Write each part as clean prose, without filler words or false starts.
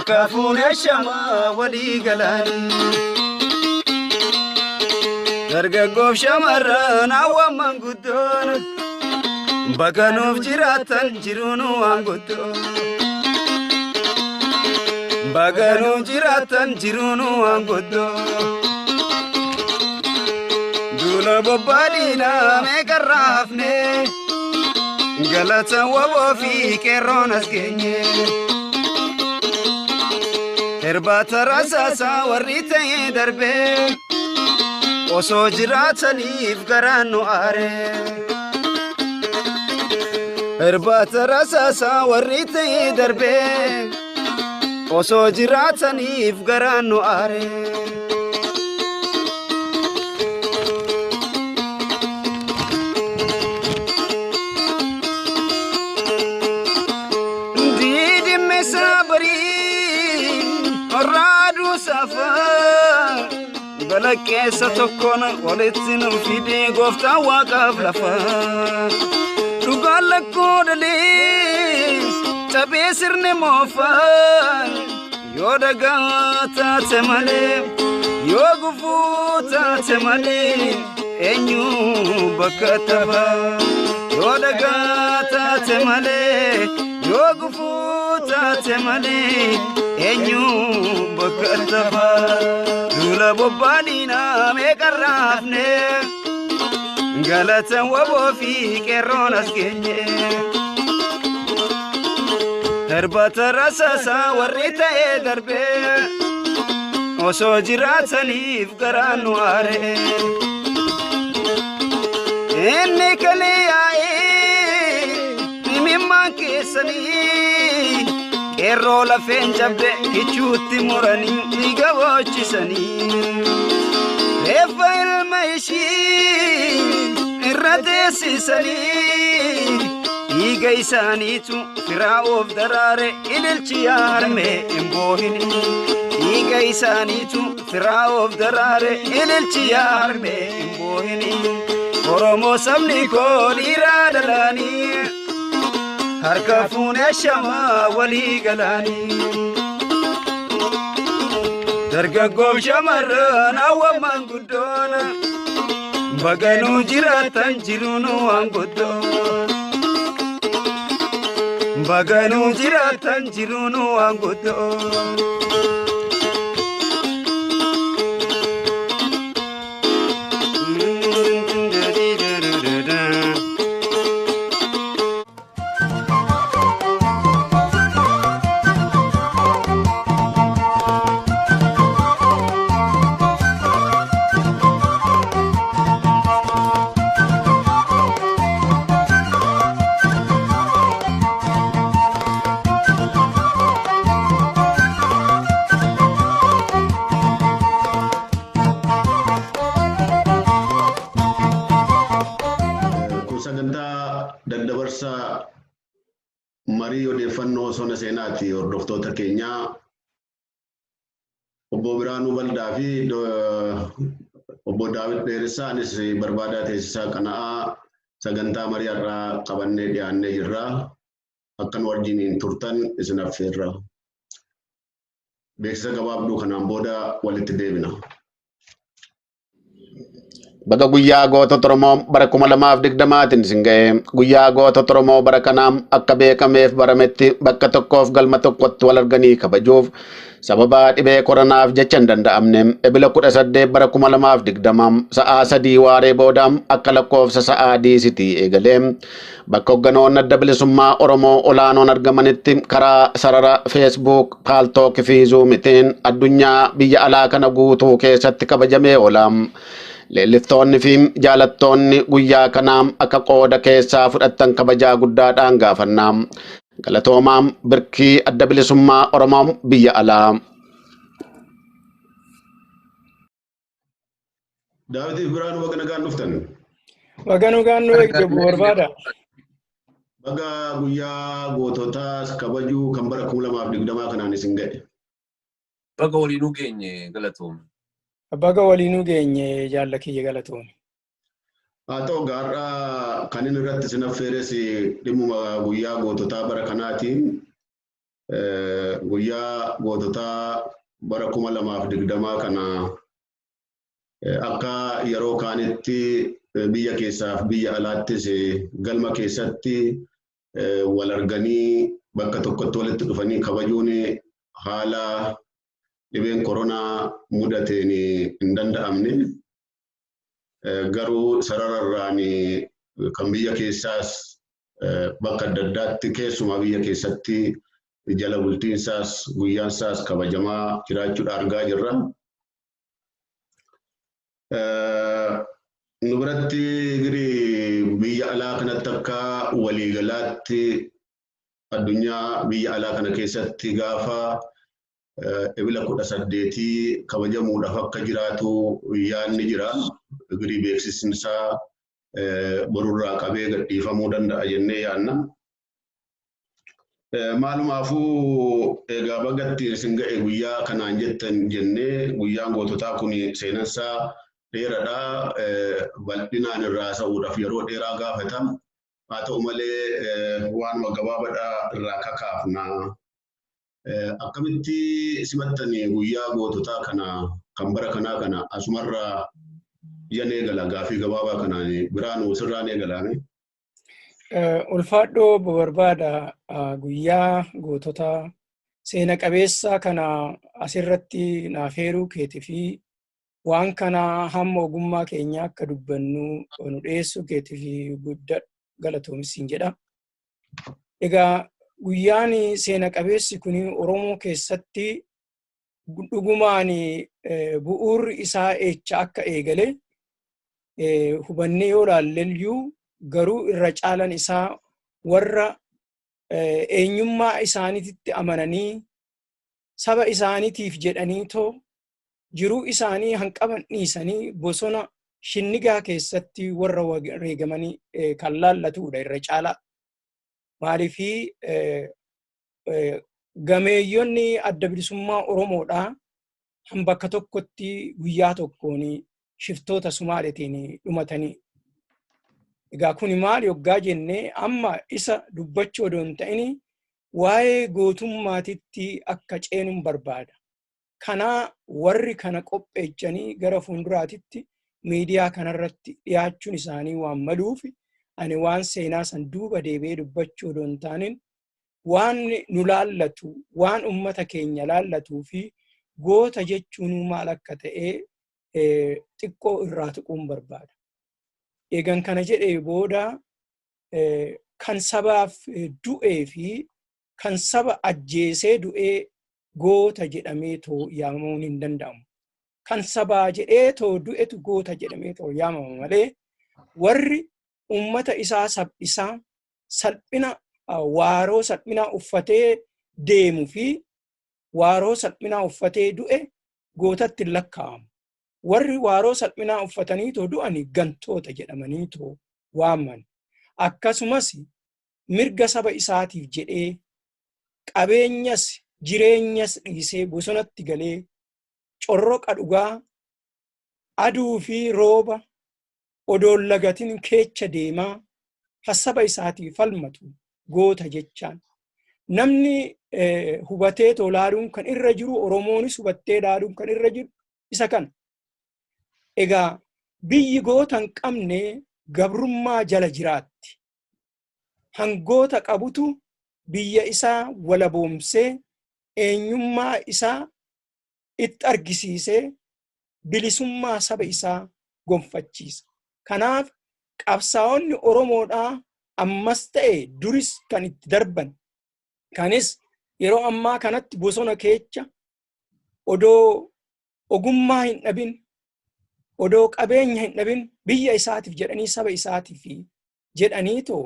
Harka fuunee shamaa walii galaanii. Dargaggoof shamarran hawwan manguddoon bakka nuuf jiraatan jiruun waan guddoo. Bakka nuuf jiraatan jiruun waan guddoo. Duula bobbaadhiinaa meeqa raafne galata waboo fi qeerroon as geenye. Irbaata rasaasaa warri ta'ee darbee osoo jiraataniif garaan nu aare. Irbaata rasaasaa warri ta'ee darbee osoo jiraataniif garaan nu aare. Diidimmeessa barii raaduu safaa balaqqeessa tokkoon walitti nu fidee gooftaan waaqaaf lafa. Dhugaan lakkoo dhalee cabee sirni moofaa yoo dhagaa taate malee yoo gufuu taate malee eenyu bakka tafa. Yoo dhagaa taate malee yoo gufuu taate malee eenyu bakka tafa. Duula bobbaadhiinaa meeqa raafne galata waboo fi qeerroon as geenye. Darbata rasaasaa warri ta'ee darbee osoo jiraataniif garaan nu aare. Inni kalee yaa'ee dhimimmaan keessanii qeerroo lafeen cabde kichuutti muranii dhiiga boochisanii. Reeffa ilma ishii irra teessisanii dhiiga isaaniitu firaa'oof daraare ililchi yaarmee hin boohini. Dhiiga isaaniitu firaa'oof daraare ililchi yaarmee hin boohini. Oromoo sabni koo dhiiraa dhalaanii harka fuunee shamaa walii galaanii. Dargaggoof shamarran hawwan manguddoon baganuu jiraatan jiruun waan guddoo. Baganuu jiraatan jiruun waan guddoo. Kun sagantaa daddabarsa marii odeeffannoo sona seenaati hordoftoota keenyaa. Obbo Biraanuu Baldaa fi Obbo Daawit Dheeressaa anis barbaadaa teessisaa qana'aa sagantaa marii har'aa qabannee dhiyaannee jirra. Akka nu wajjiniin turtan isin affeerra. Beeksisa gabaabduu kanaan booda walitti deebina. Baga guyyaa gootota Oromoo bara 2020tiin isin ga'e. Guyyaa gootota Oromoo bara kanaa akka beekameef barametti bakka tokkoof galma tokkotti wal arganii kabajuuf sababa dhibee koronaaf jecha hin danda'amne. Ebila 18 bara 2020 sa'aa 3 waaree booda akka lakkoofsa sa'aa diisitii eegalee bakka hogganoonni adda bilisummaa Oromoo olaanoon argamanitti karaa sarara Facebook, Paaltook fi Zuumitiin addunyaa biyya alaa kana guutuu keessatti kabajamee oola. Leelliftoonni fi jaalattoonni guyyaa kanaa akka qooda keessaa fudhattan kabajaa guddaadhaan gaafanna. Galatoomaa birkii adda bilisummaa Oromoo biyya alaa. Daawitiif Biraanuu baga nagaan dhuftan. Baga nagaan nu eegde obbo Barbaada. Baga guyyaa goototaa kabajuu kan bara 2020 kanaan isin ga'e. Baga waliinuu geenye galatoome. Baga waliinuu geenye jaalla kiyya galatoome. Haa ta'u gaarraa kan inni irratti isin affeeres dhimmuma guyyaa goototaa bara kanaati. Guyyaa goototaa bara 2020 kana akka yeroo kaanitti biyya keessaaf biyya alaattis galma keessatti wal arganii bakka tokkotti walitti dhufanii kabajuun haala dhibeen koronaa mudateen hin danda'amne. Garuu sarararraan kan biyya keessaas bakka adda addaatti, keessumaa biyya keessatti, jala bultiinsaas guyyaansaas kabajamaa jiraachuudha argaa jirra. Nu biratti biyya alaa kanatti akka waliigalaatti addunyaa biyya alaa kana keessatti gaafa Ebila 18 kabajamuudhaaf akka jiraatu yaadni jira. Girii beeksisni isaa borurraa qabee gadhiifamuu danda'a jennee yaadna. Maalumaafuu egaa bagatti isin ga'e guyyaa kanaan jettan jennee, guyyaan goototaa kun seenansaa dheeraadha. Bal'inaan irraa haasa'uudhaaf yeroo dheeraa gaafata. Haa ta'u malee waanuma gabaabaadhaa irraa kakaafna. Akkamitti simattanii guyyaa goototaa kana kan bara kanaa kana? Asumarraa yan eegala, gaafii gabaabaa kanaan biraanuu sirraan eegalaame. Ulfaadhoo barbaada, guyyaa gootota seena qabeessa kana asirratti naaf heeruu keetii fi waan kana hamma ogummaa keenya akka dubbannu nu dhiyeessuu keetii fi guddaa galatoomi jedha. Egaa guyyaan seena qabeessi kun Oromoo keessatti dhugumaan bu'uurri isaa eecha akka eegale hubannee yoo ilaalleyyuu, garuu irra caalan isaa warra eenyummaa isaaniitti amananii saba isaaniitiif jedhanii too jiruu isaanii hanqaban dhiisanii bosona shinnigaa keessatti warra wareegamanii kan laallatudha irra caalaa. Maaliifii gameeyyonni adda bilisummaa Oromoodhaa han bakka tokkotti guyyaa tokkoon shiftoota Sumaaleetiin dhumatanii. Egaa kuni maal yoggaa jennee, amma isa dubbachuu odoo hin ta'in waa'ee gootummaatitti akka ceenuun barbaada. Kanaa warri kana qopheechanii gara fuulduraatitti miidiyaa kanarratti dhiyaachuun isaanii waan maluuf, ani waan seenaa san duuba deebi'ee dubbachuu odoo hin taanin waan nu laallatu, waan ummata keenya laallatuu fi goota jechuun maal akka ta'e xiqqoo irraa tuquun barbaada. Eegan kana jedhee booda, kan sabaaf du'ee fi kan saba ajjeesee du'ee goota jedhamee too yaamamuun hin danda'amu. Kan sabaa jedhee too du'etu goota jedhamee too yaamama malee, warri ummata isaa salphisaa, salphina waaroo salphinaa uffatee deemu fi waaroo salphinaa uffatee du'e gootatti hin lakkaa'amu. Warri waaroo salphinaa uffatanii too du'ani gantoota jedhamanii too waamman. Akkasumas mirga saba isaatiif jedhee qabeenyas jireenyas dhiisee bosonatti galee corroqa dhugaa, aduu fi rooba odoon lagatin keecha deemaa saba isaatiif falmatu goota jechaan. Namni hubatee too laaluun kan irra jiru, Oromoonis hubattee laaluun kan irra jiru isa kana. Egaa biyyi goota hin qabne gabrummaa jala jiraatti. Hangoota qabutu biyya isaa walaboomsee, eenyummaa isaa itti argisiisee, bilisummaa saba isaa gonfachiisa. Kanaaf qabsaa'onni Oromoodhaa ammas ta'e duris kan itti darban, kanis yeroo ammaa kanatti bosona keecha odoo ogummaa hin dhabin, odoo qabeenya hin dhabin, biyya isaatiif jedhanii, saba isaatiif jedhanii too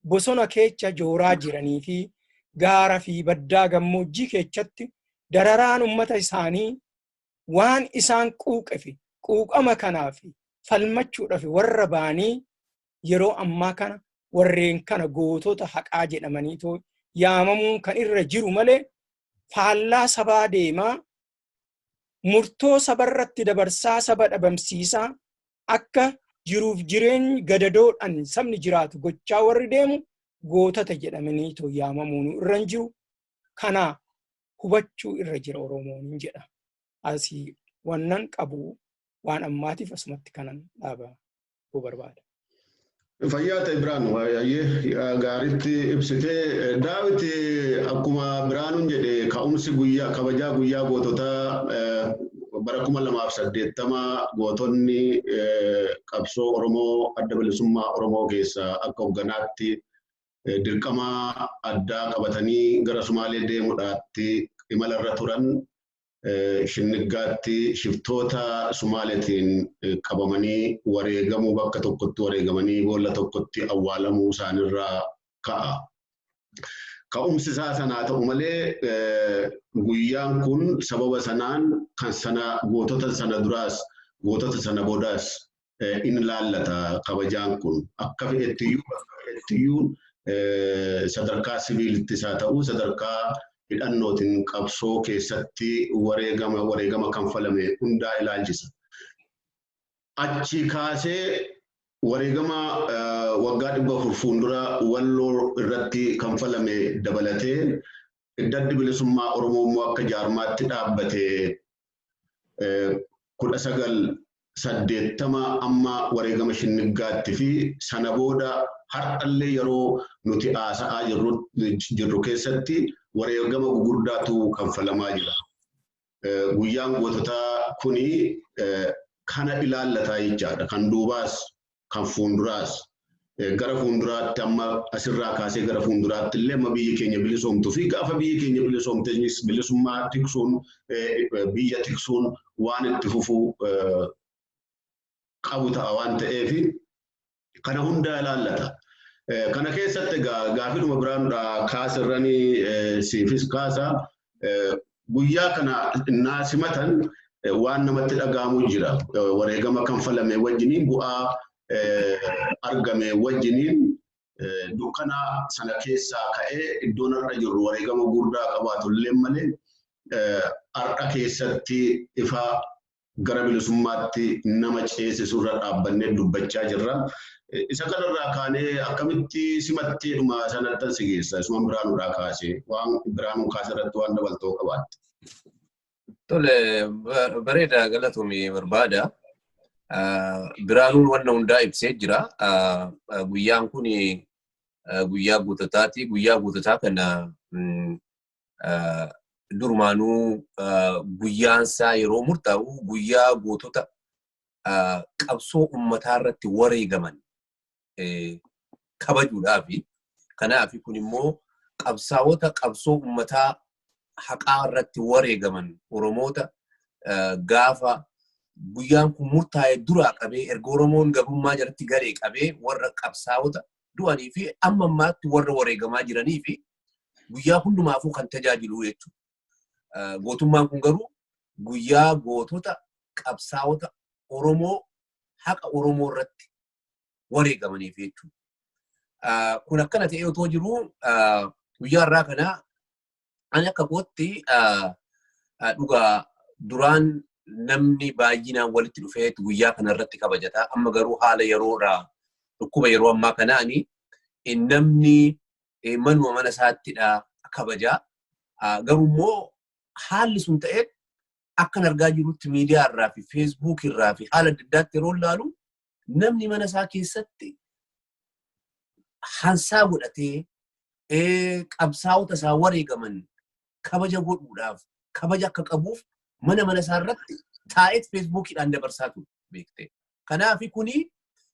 bosona keecha jooraa jiranii fi gaara fi baddaa gammoojjii keechatti dararaan ummata isaanii waan isaan quuqe fi quuqama kanaaf falmachuudhaaf warra baanii yeroo ammaa kana warreen kana gootota haqaa jedhamanii too yaamamuun kan irra jiru malee, faallaa sabaa deemaa, murtoo sabarratti dabarsaa, saba dhabamsiisaa, akka jiruuf jireenyi gadadoodhaan sabni jiraatu gochaa warri deemu gootota jedhamanii too yaamamuun irra hin jiru. Kana hubachuu irra jira Oromoon jedha. Asii wannan qabu waan ammaatiif asumatti kanan dhaaba barbaada. Fayyaa ta'e Birhaanu, gaariitti ibsitee. Daawit, akkuma Birhaanuun jedhe, ka'umsi guyyaa kabajaa guyyaa goototaa bara 2080 gootonni qabsoo Oromoo, Adda Bilisummaa Oromoo keessaa akka hogganaatti dirqama addaa qabatanii gara Sumaalee deemuudhaatti imalarra turan Shinniggaatti shiftoota Sumaaleetiin qabamanii wareegamuu, bakka tokkotti wareegamanii boolla tokkotti awwaalamuu isaanirraa ka'a. Ka'umsi isaa sanaa ta'u malee, guyyaan kun sababa sanaan kan sana gootota sana duraas gootota sana boodaas in laallata. Kabajaan kun akka fe'ettiyyuu, bakka fe'ettiyyuu, sadarkaa siviilittis haa ta'u sadarkaa hidhannootiin qabsoo keessatti wareegama kanfalame hundaa ilaalchisa. Achi kaasee wareegama waggaa 400 fuuldura Walloo irratti kanfalame dabalatee, Addi Bilisummaa Oromoo immoo akka jaarmaatti dhaabbate 1980 amma wareegama Shinniggaatti fi sana booda har'allee yeroo nuti haasa'aa jirru keessatti wareegama gugurdaatu kanfalamaa jira. Guyyaan goototaa kuni kana ilaallataa jechaadha. Kan duubaas kan fuulduraas, gara fuulduraatti amma asirraa kaasee gara fuulduraatti illee amma biyyi keenya bilisoomtuu fi gaafa biyyi keenya bilisoomtes bilisummaa tiksuun, biyya tiksuun waan itti fufuu qabu ta'a waan ta'eef kana hundaa ilaallata. Kana keessatti egaa gaaffiidhuma Birhaanudha kaasirranii siifis kaasa. Guyyaa kana naa simatan waan namatti dhaga'amu jira. Wareegama kanfalame wajjiniin, bu'aa argame wajjiniin, dukkana sana keessaa ka'ee iddoon har'a jirru wareegama guddaa qabaatu illee malee, har'a keessatti ifa gara bilisummaatti nama ceesisu irra dhaabbannee dubbachaa jirra. Isa kanarraa kaanee akkamitti simatteedhuma sanattan si geessa? Isuma Birhaanuudhaa kaasee, waan Birhaanuun kaase irratti waan dabaltoo qabaatte. Tole, bareeda, galatoomii barbaada. Birhaanuun wanna hundaa ibsee jira. Guyyaan kun guyyaa goototaati. Guyyaa goototaa kana durumaanuu guyyaan isaa yeroo murtaa'u guyyaa gootota qabsoo uummataa irratti wareegaman kabajuudhaafi. Kanaaf kun immoo qabsaa'ota qabsoo uummataa haqaa irratti wareegaman Oromoota gaafa guyyaan kun murtaa'e duraa qabee, erga Oromoon gabrummaa jalatti galee qabee, warra qabsaa'ota du'anii fi amma ammaatti warra wareegamaa jiranii fi guyyaa hundumaafuu kan tajaajilu jechuudha. Gootummaan kun garuu guyyaa gootota qabsaa'ota Oromoo haqa Oromoo irratti wareegamaniif jechuudha. Kun akkana ta'ee otoo jiruu, guyyaa irraa kana ani akka kootti dhugaa duraan namni baay'inaan walitti dhufee guyyaa kana irratti kabajata. Amma garuu haala yeroodhaa, dhukkuba yeroo ammaa kanaani, namni manuma mana isaattidha kabajaa. Garuu immoo haalli sun ta'ee akkan argaa jirutti miidiyaa irraa fi Facebook irraa fi haala adda addaatti yeroo ilaalu, namni mana isaa keessatti hansaa godhatee qabsaa'ota isaa wareegaman kabaja godhuudhaaf, kabaja akka qabuuf mana mana isaa irratti taa'eet Facebookiidhaan dabarsaa ture beekte. Kanaaf kuni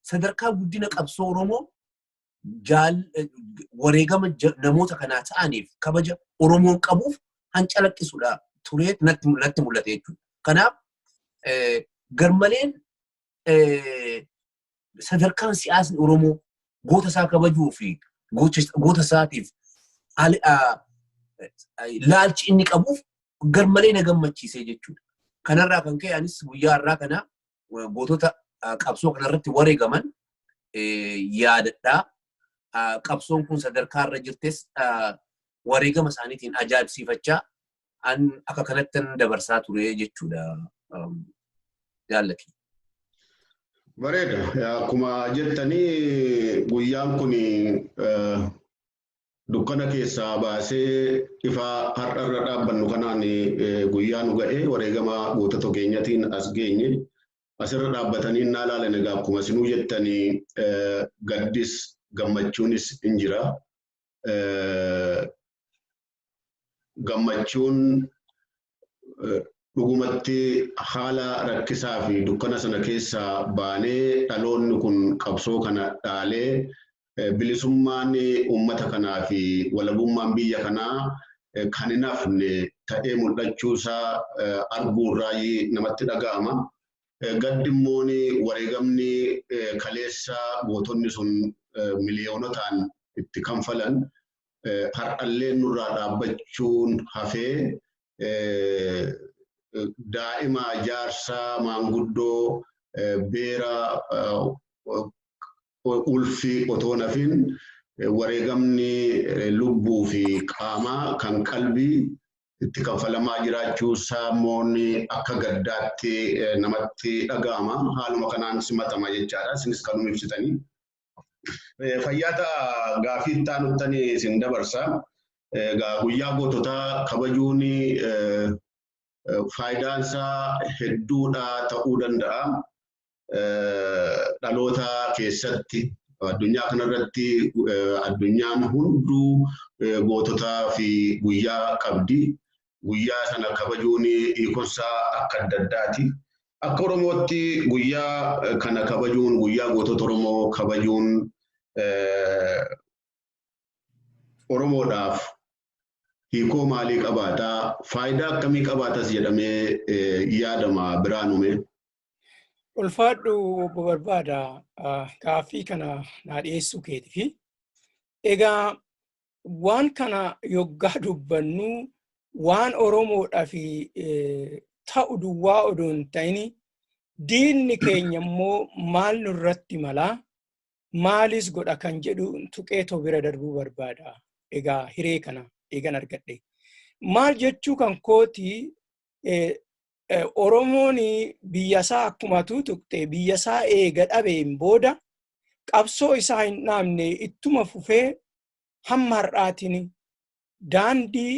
sadarkaa guddina qabsoo Oromoo wareegama namoota kanaa ta'aniif kabaja Oromoon qabuuf han calaqqisudha turee natti mul'ate jechuudha. Kanaaf garmaleen sadarkaan siyaasni Oromoo goota isaa kabajuu fi goota isaatiif laalchi inni qabuuf garmalee na gammachiisee jechuudha. Kanarraa kan ka'e anis guyyaa har'aa kana gootota qabsoo kanarratti wareegaman yaadadhaa. Qabsoon kun sadarkaa irra jirtes wareegama isaaniitiin ajaa'ibsiifachaa an akka kanatti dabarsaa ture jechuudha. Jaallati. Bareeda. Akkuma jettanii, guyyaan kun Dukkana keessaa baasee ifa har'a irra dhaabbannu kanaan guyyaa nu ga'e, wareegama gootota keenyatiin as geenye. Asirra dhaabbatanii innaa ilaalan, egaa akkuma isinuu jettanii, gaddis gammachuunis hin jira. Gammachuun dhugumatti haala rakkisaa fi dukkana sana keessaa baanee, dhaloonni kun qabsoo kana dhaalee, bilisummaan uummata kanaa fi walabummaan biyya kanaa kan hin hafne ta'ee mul'achuusaa arguurraa namatti dhaga'ama. Gaddi immoo wareegamni kaleessa gootonni sun miliyoonotaan itti kanfalan har'allee nurraa dhaabbachuun hafee, daa'ima, jaarsaa, maanguddoo, beera, ulfi otoo nafin wareegamni lubbuu fi qaamaa kan qalbii itti kanfalamaa jiraachuu isaa immoo akka gaddaatti namatti dhaga'ama. Haaluma kanaan simatama jechaadha. Isinis kanuma ibsitanii. Fayyaa ta'a, gaafii itti aanuttanii isin dabarsa. Egaa guyyaa goototaa kabajuun faayidaan isaa hedduudha ta'uu danda'a. Dhaloota keessatti, addunyaa kanarratti, addunyaan hunduu goototaa fi guyyaa qabdi. Guyyaa sana kabajuun hiikonsaa akka adda addaati. Akka Oromootti guyyaa kana kabajuun, guyyaa gootota Oromoo kabajuun, Oromoodhaaf hiikoo maalii qabaataa? Faayidaa akkamii qabaatas jedhamee yaadama biraanume? Ulfaadhu, obbo Barbaada, gaaffii kana naa dhiyeessuu keetifi. Egaa waan kana yoggaa dubbannu, waan Oromoodhaaf ta'u duwwaa odoo hin ta'in, diinni keenya immoo maal nurratti malaa, maalis godha kan jedhu tuqeetoo bira darbuu barbaada. Egaa hiree kana eegan argadhe. Maal jechuu kan kooti, Oromoon biyya isaa akkuma tuqxe biyya isaa eega dhabeen booda qabsoo isaa hin dhaabne, ittuma fufee hamma har'aatiin daandii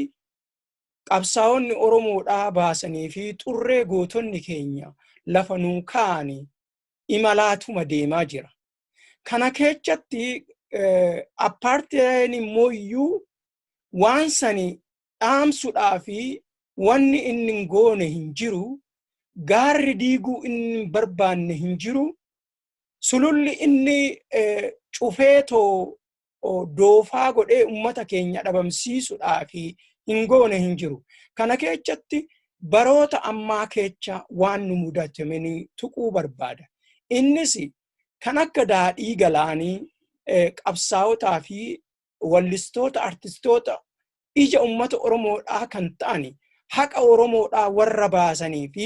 qabsaa'onni Oromoodhaa baasanii fi xurree gootonni keenya lafa nuu kaa'anii imalaatuma deemaa jira. Kana keessatti appaartiin immoo iyyuu waan sani dhaamsuudhaa fi wanni inni hin goone hin jiru, gaarri diiguu inni hin barbaanne hin jiru, sululli inni cufeetoo doofaa godhee ummata keenya dhabamsiisuudhaa fi hin goone hin jiru. Kana keessatti baroota ammaa keessa waan nu mudatamanii tuquu barbaada. Innis kan akka daadhii galaanii, qabsaa'otaa fi wallistoota, artistoota ija ummata Oromoodhaa kan ta'ani, haqa Oromoodhaa warra baasanii fi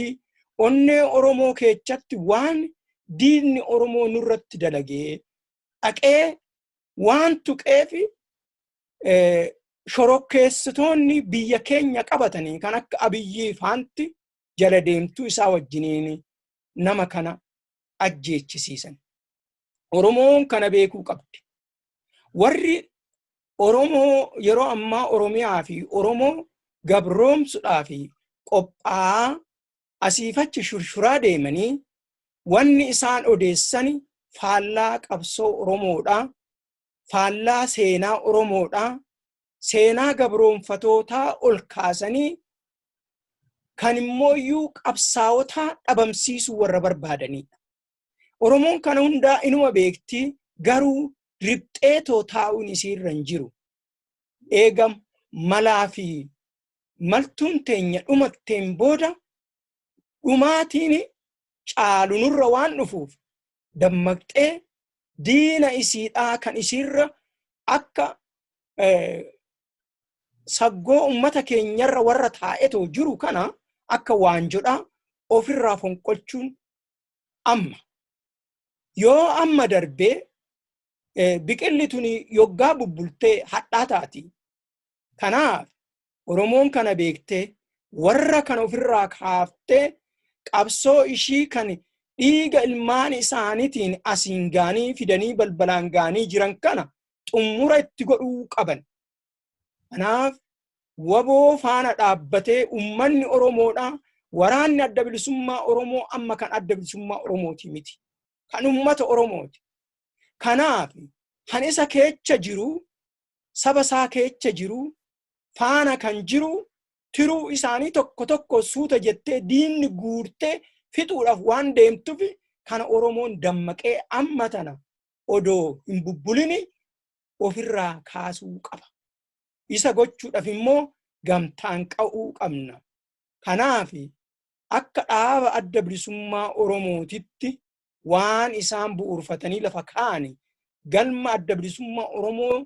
onnee Oromoo keessatti waan diinni Oromoo nurratti dalagee dhaqee waan tuqeef, shorokkeessitoonni biyya keenya qabatanii kan akka Abiyyii faanti jala deemtuu isaa wajjiniin nama kana ajjeechisiisan. Oromoon kana beekuu qabdi. Warri Oromoo yeroo ammaa Oromiyaa fi Oromoo gabroomsuudhaa fi qophaa'aa asiifachi shurshuraa deemanii, wanni isaan odeessani faallaa qabsoo Oromoodha. Faallaa seenaa Oromoodha. Seenaa gabroonfatootaa ol kaasanii kan immoo iyyuu qabsaa'ota dhabamsiisuu warra barbaadanidha. Oromoon kana hundaa inuma beekti, garuu riphxeetoo taa'uun isiirra hin jiru. Eega malaa fi maltuun teenya dhumatteen booda dhumaatiin caalu nurra waan dhufuuf, dammaqxee diina isiidhaa kan isiirra akka saggoo ummata keenyarra warra taa'etoo jiru kana akka waanjodhaa ofirraa fonqolchuun amma. Yoo amma darbee, biqilli tuni yoggaa bubbultee hadhaa taati. Kanaaf Oromoon kana beektee warra kana ofirraa kaaftee, qabsoo ishii kan dhiiga ilmaan isaaniitiin asiin gaanii fidanii balbalaan gaanii jiran kana xumura itti godhuu qaban. Kanaaf waboo faana dhaabbatee uummanni Oromoodha. Waraanni Adda Bilisummaa Oromoo amma kan Adda Bilisummaa Oromooti miti. Kan uummata Oromooti. Kanaaf kan isa keecha jiru, saba isaa keecha jiru, faana kan jiru, tiruu isaanii tokko tokko suuta jettee diinni guurtee fixuudhaaf waan deemtuuf, kana Oromoon dammaqee amma tana odoo hin bubbulini ofirraa kaasuu qaba. Isa gochuudhaaf immoo gamtaan qa'uu qabna. Kanaaf akka dhaaba Adda Bilisummaa Oromootitti waan isaan bu'uurfatanii lafa kaa'ani galma Adda Bilisummaa Oromoo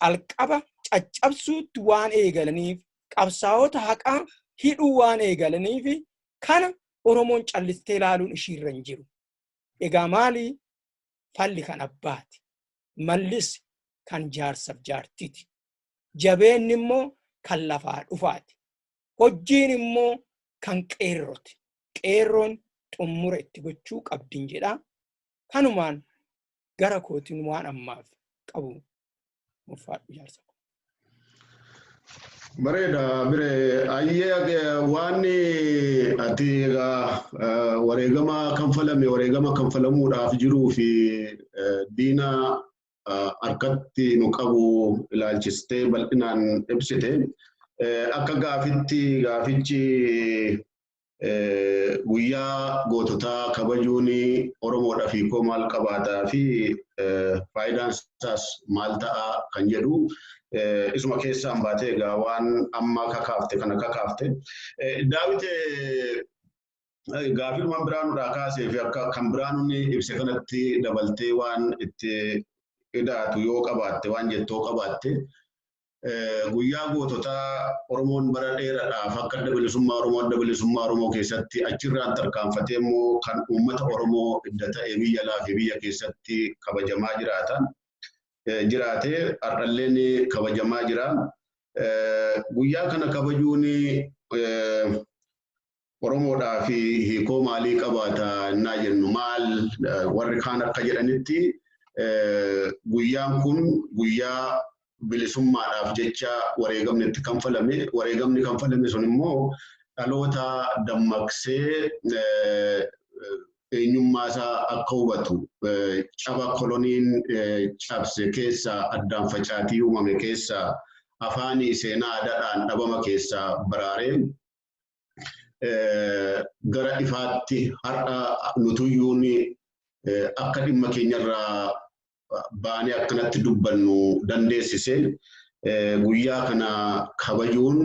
calqaba caccabsuutti waan eegalaniif, qabsaa'ota haqaa hidhuu waan eegalaniif, kana Oromoon callistee ilaaluun ishiirra hin jiru. Egaa maali? Falli kan abbaati. Mallis kan jaarsaaf jaartiiti. Jabeenni immoo kan lafaa dhufaati. Hojjiin immoo kan qeerrooti. Qeerroon xummura itti gochuu qabdin jedha. Kanumaan gara kootiin waan ammaaf qabu ulfaadhu jaarsa. Bareeda bire ayyee, waan ati egaa wareegama kanfalame, wareegama kanfalamuudhaaf jiruu fi diina harkatti nu qabu ilaalchistee bal'inaan ibsite. Akka gaafitti gaafichi guyyaa goototaa kabajuun Oromoodhaaf hiikoo maal qabaataa fi faayidaan isaas maal ta'a kan jedhu isuma keessaan baatee egaa waan amma kakaafte kana kakaafte. Daawit, gaafii biraa nurraa kaasee fi akka kan biraa nuni ibse kanatti dabaltee waan itti hidhaatu yoo qabaatte, waan jettoo qabaatte, guyyaa goototaa Oromoon bara dheeraadhaaf akka Adda Bilisummaa Oromoo, Adda Bilisummaa Oromoo keessatti achirraan tarkaanfatee immoo kan uummata Oromoo idda ta'e biyya alaa fi biyya keessatti kabajamaa jiraata. Jiraatee har'alleen kabajamaa jira. Guyyaa kana kabajuun Oromoodhaa fi hiikoo maalii qabaata innaa jennu, maal warri kaan akka jedhanitti guyyaan kun guyyaa bilisummaadhaaf jecha wareegamni itti kanfalame, wareegamni kanfalame sun immoo dhaloota dammaqsee eenyummaa isaa akka hubatu, caba koloniin cabse keessaa, addaan facaatii uumame keessaa, afaanii seenaa aadaadhaan dhabama keessaa baraaree gara ifaatti har'a nutuyyuun akka dhimma keenyarraa baanee akkanatti dubbannu dandeessise. Guyyaa kana kabajuun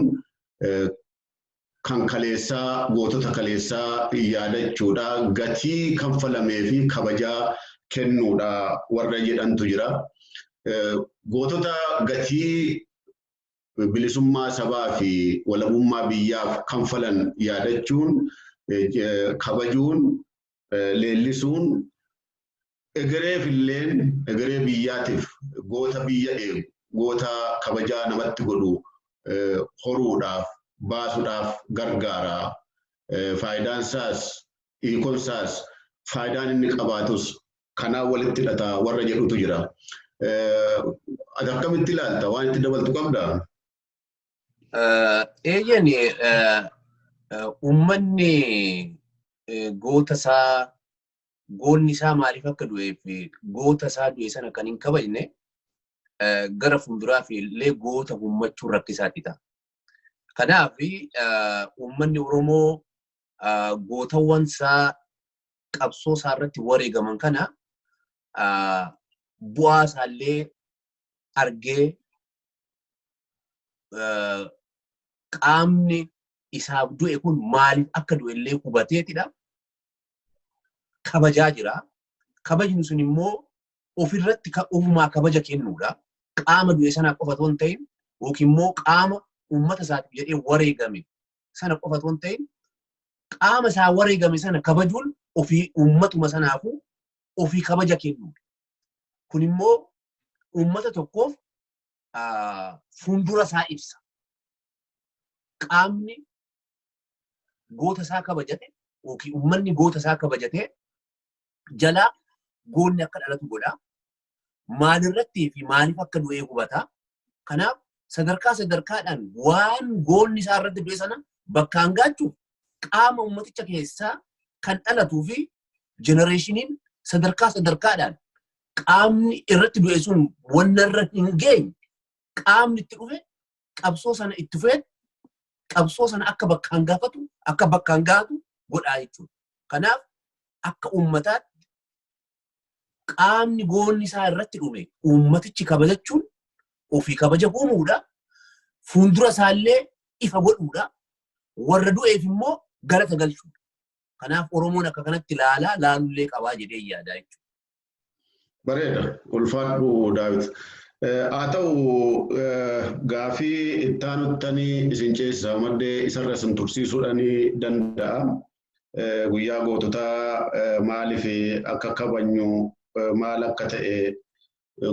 kan kaleessaa, gootota kaleessaa yaadachuudha, gatii kanfalamee fi kabajaa kennuudha warra jedhantu jira. Gootota gatii bilisummaa sabaa fi walabummaa biyyaaf kanfalan yaadachuun, kabajuun, leellisuun egereef illeen, egeree biyyaatiif goota biyya eegu, goota kabajaa namatti godhu horuudhaaf, baasuudhaaf gargaara. Faayidaan isaas, hiikoon isaas, faayidaan inni qabaatus kanaan walitti hidhata warra jedhutu jira. Ati akkamitti ilaalta? Waan itti dabaltu qabdaa? Eeyyani, uummanni goota isaa, goonni isaa maaliif akka du'ee fi goota isaa du'e sana kan hin kabajne gara fuulduraaf illee goota uummachuun rakkisaatti ta'a. Kanaaf uummanni Oromoo gootawwan isaa qabsoo isaa irratti wareegaman kana bu'aa isaallee argee, qaamni isaaf du'e kun maaliif akka du'e illee hubateetidha. Kabajaa jira. Kabajni sun immoo ofirratti ofumaa kabaja kennuudha. Qaama du'e sanaa qofa otoo hin ta'in, yookiin immoo qaama uummata isaatiif jedhee wareegame sana qofa otoo hin ta'in, qaama isaa wareegame sana kabajuun ofii uummatuma sanaafuu ofii kabaja kennuudha. Kun immoo uummata tokkoof fuuldura isaa ibsa. Qaamni goota isaa kabajate yookiin uummanni goota isaa kabajate jalaa goonni akka dhalatu godha. Maalirrattii fi maaliif akka du'ee hubata. Kanaaf Sadarkaa sadarkaadhaan waan goonni isaa irratti du'e sana bakkaan gaachuuf qaama uummaticha keessaa kan dhalatuu fi jenereeshiniin sadarkaa sadarkaadhaan qaamni irratti du'e sun wanna irra hin geenye qaamni itti dhufe qabsoo sana itti fufee qabsoo sana akka bakkaan gaafatu akka bakkaan gaatu godhaa jechuudha. Kanaaf akka uummataatti qaamni goonni isaa irratti dhume uummatichi kabajachuun ofii kabaja uumuudha. Fuuldura isaallee ifa godhuudha. Warra du'eef immoo galata galchuudha. Kanaaf Oromoon akka kanatti ilaalaa laalullee qabaa jedhee yaadaa jechuudha. Bareeda. Ulfaadhu Daawit. Haa ta'u, gaafii itti aanuttanii isin ceesisa maddee isarra isin tursiisuudhaan danda'a. Guyyaa goototaa maaliif akka kabajnu, maal akka ta'e,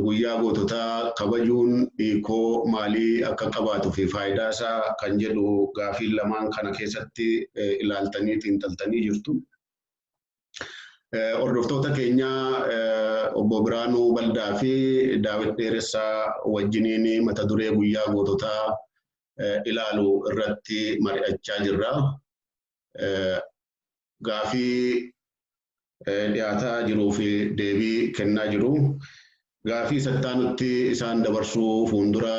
guyyaa goototaa kabajuun hiikoo maalii akka qabaatuu fi faayidaa isaa kan jedhu gaafii lamaan kana keessatti ilaaltanii xiinxaltanii jirtu. Hordoftoota keenyaa, obbo Biraanuu Baldaa fi Daawit Dheeressaa wajjiniin mata duree guyyaa goototaa ilaalu irratti mari'achaa jirra. Gaafii dhiyaataa jiruu fi deebii kennaa jiru. Gaafii sattaanutti isaan dabarsuu fuuldura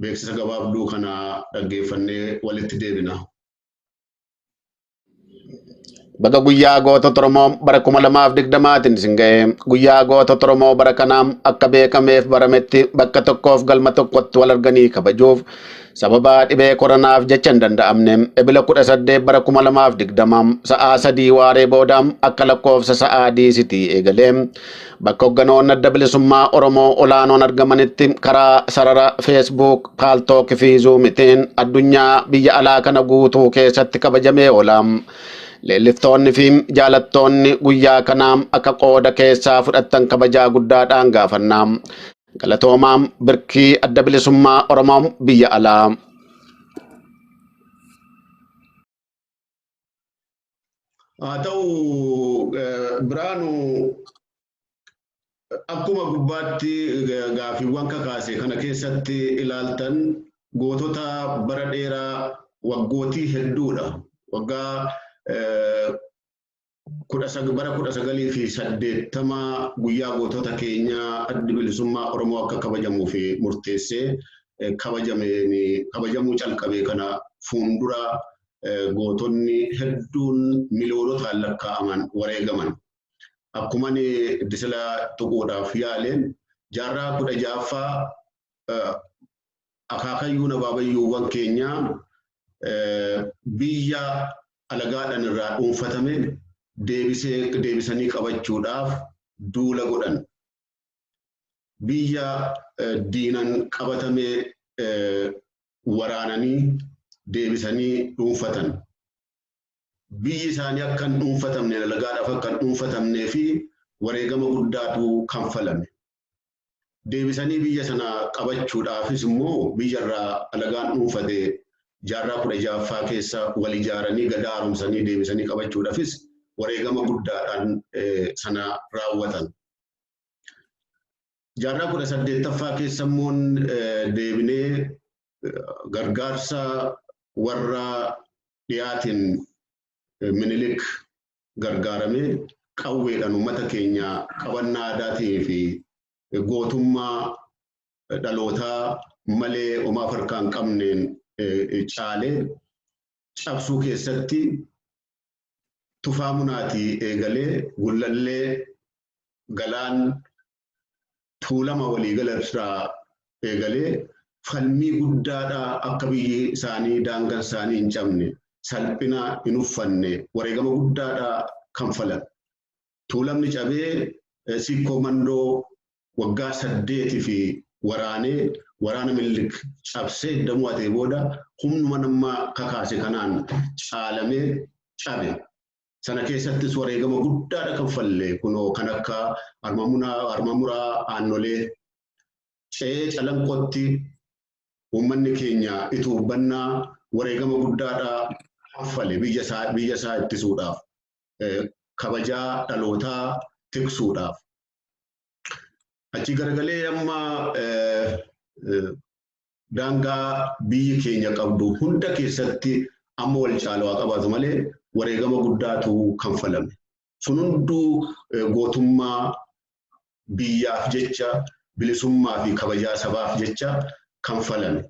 beeksisa gabaabduu kana dhaggeeffannee walitti deebina. Baga guyyaa gootota Oromoo bara 2020tiin isin ga'e. Guyyaa gootota Oromoo bara kanaa akka beekameef barametti bakka tokkoof galma tokkotti wal arganii kabajuuf sababa dhibee koronaaf jecha hin danda'amne. Ebila 18 bara 2020 sa'aa 3 waaree booda akka lakkoofsa sa'aa diisitii eegalee bakka hogganoonni Adda Bilisummaa Oromoo olaanoon argamanitti karaa sarara Facebook, Paltalk fi Zoomitiin addunyaa biyya alaa kana guutuu keessatti kabajamee oola. Leelliftoonni fi jaalattoonni guyyaa kanaa akka qooda keessaa fudhattan kabajaa guddaadhaan gaafannaa. Galatoomaa. Birkii Adda Bilisummaa Oromoo biyya alaa. Haa ta'u, Biraanuu, akkuma gubbaatti gaafiiwwan kakaase kana keessatti ilaaltan, gootota bara dheeraa, waggootii hedduudha. Waggaa bara 1980 guyyaa gootota keenyaa Addi Bilisummaa Oromoo akka kabajamuu fi murteessee kabajamuu calqabe kana fuuldura gootonni hedduun miliyoonotaan lakkaa'aman wareegaman. Akkuma disila tuquudhaaf yaaleen, jaarraa 16ffaa akaakayyuun abaabayyuuwwan keenyaa biyya alagaadhaan irraa dhuunfatame deebisanii qabachuudhaaf duula godhan. Biyya diinan qabatame waraananii deebisanii dhuunfatan. Biyyi isaanii akka hin dhuunfatamne, alagaadhaaf akka hin dhuunfatamnee fi wareegama guddaatu kanfalame. Deebisanii biyya sana qabachuudhaafis immoo biyya irraa alagaan dhuunfate jaarraa 16ffaa keessa wal ijaaranii gadaa haaromsanii deebisanii qabachuudhaafis wareegama guddaadhaan sana raawwatan. Jaarraa 18ffaa keessa immoo deebinee gargaarsa warra dhiyaatiin Minilik gargaaramee qawweedhaan uummata keenya qabannaa aadaatii fi gootummaa dhalootaa malee homaa harkaa hin qabneen caalee cabsuu keessatti Tufaa Munaatii eegalee Gullallee, Galaan, Tuulama waliigala irraa eegalee falmii guddaadhaa akka biyyi isaanii daangaan isaanii hin cabne, salphina hin uffanne wareegama guddaadhaa kanfalan. Tuulamni cabee Sikkoo Mandoo waggaa 8 fi waraanee waraana Minilik cabsee edda mo'atee booda humnuma nama kakaase kanaan caalamee cabe. Sana keessattis wareegama guddaadha kanfalle, kunoo kan akka Harmamuraa, Aannolee, ce'ee Calanqootti uummanni keenya ituubbannaa wareegama guddaadha kanfale biyya isaa ittisuudhaaf, kabajaa dhalootaa tiksuudhaaf. Achi garagalee amma Daangaa biyyi keenya qabdu hunda keessatti amma wal caalaa qabaatu malee wareegama guddaatu kanfalame. Sun hunduu gootummaa biyyaaf jecha bilisummaa fi kabajaa sabaaf jecha kanfalame.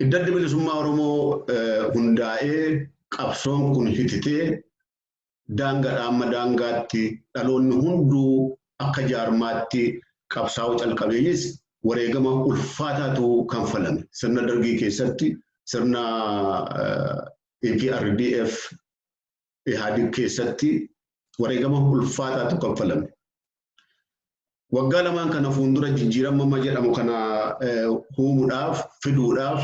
Addi bilisummaa Oromoo hundaa'ee qabsoon kun hititee daangaadhaa amma daangaatti dhaloonni hunduu akka jaarmaatti qabsaa'uu calqabeeyis wareegama ulfaataatu kanfalame. Sirna dargii keessatti sirna EPRDF IHADIG keessatti wareegama ulfaataatu kanfalame. Waggaa lamaan kana fuuldura jijjiirama jedhamu kana uumuudhaaf fiduudhaaf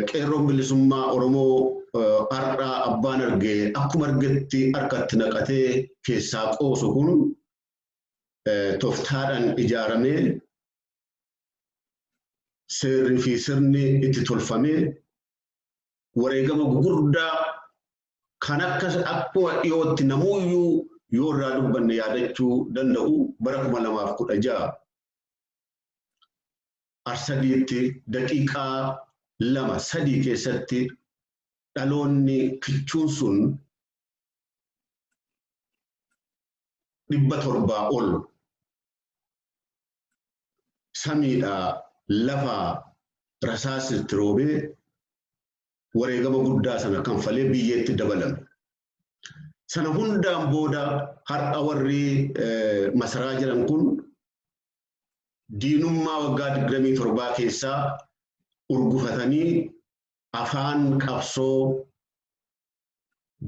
qeerroon bilisummaa Oromoo har'aa abbaan argee akkuma argetti harkatti naqatee keessaa qoosu kun tooftaadhaan ijaaramee seerri fi sirni itti tolfamee wareegama gurguddaa kan akkuma dhiyootti namuuyyuu yoo irraa dubbanne yaadachuu danda'u bara 2016 Arsadiitti daqiiqaa 2-3 keessatti dhaloonni kichuun sun 700 ol samiidhaa lafaa rasaasitti roobee wareegama guddaa sana kanfalee biyyeetti dabalame. Sana hundaan booda har'a warri masaraa jiran kun diinummaa waggaa 27 keessaa urgufatanii afaan qabsoo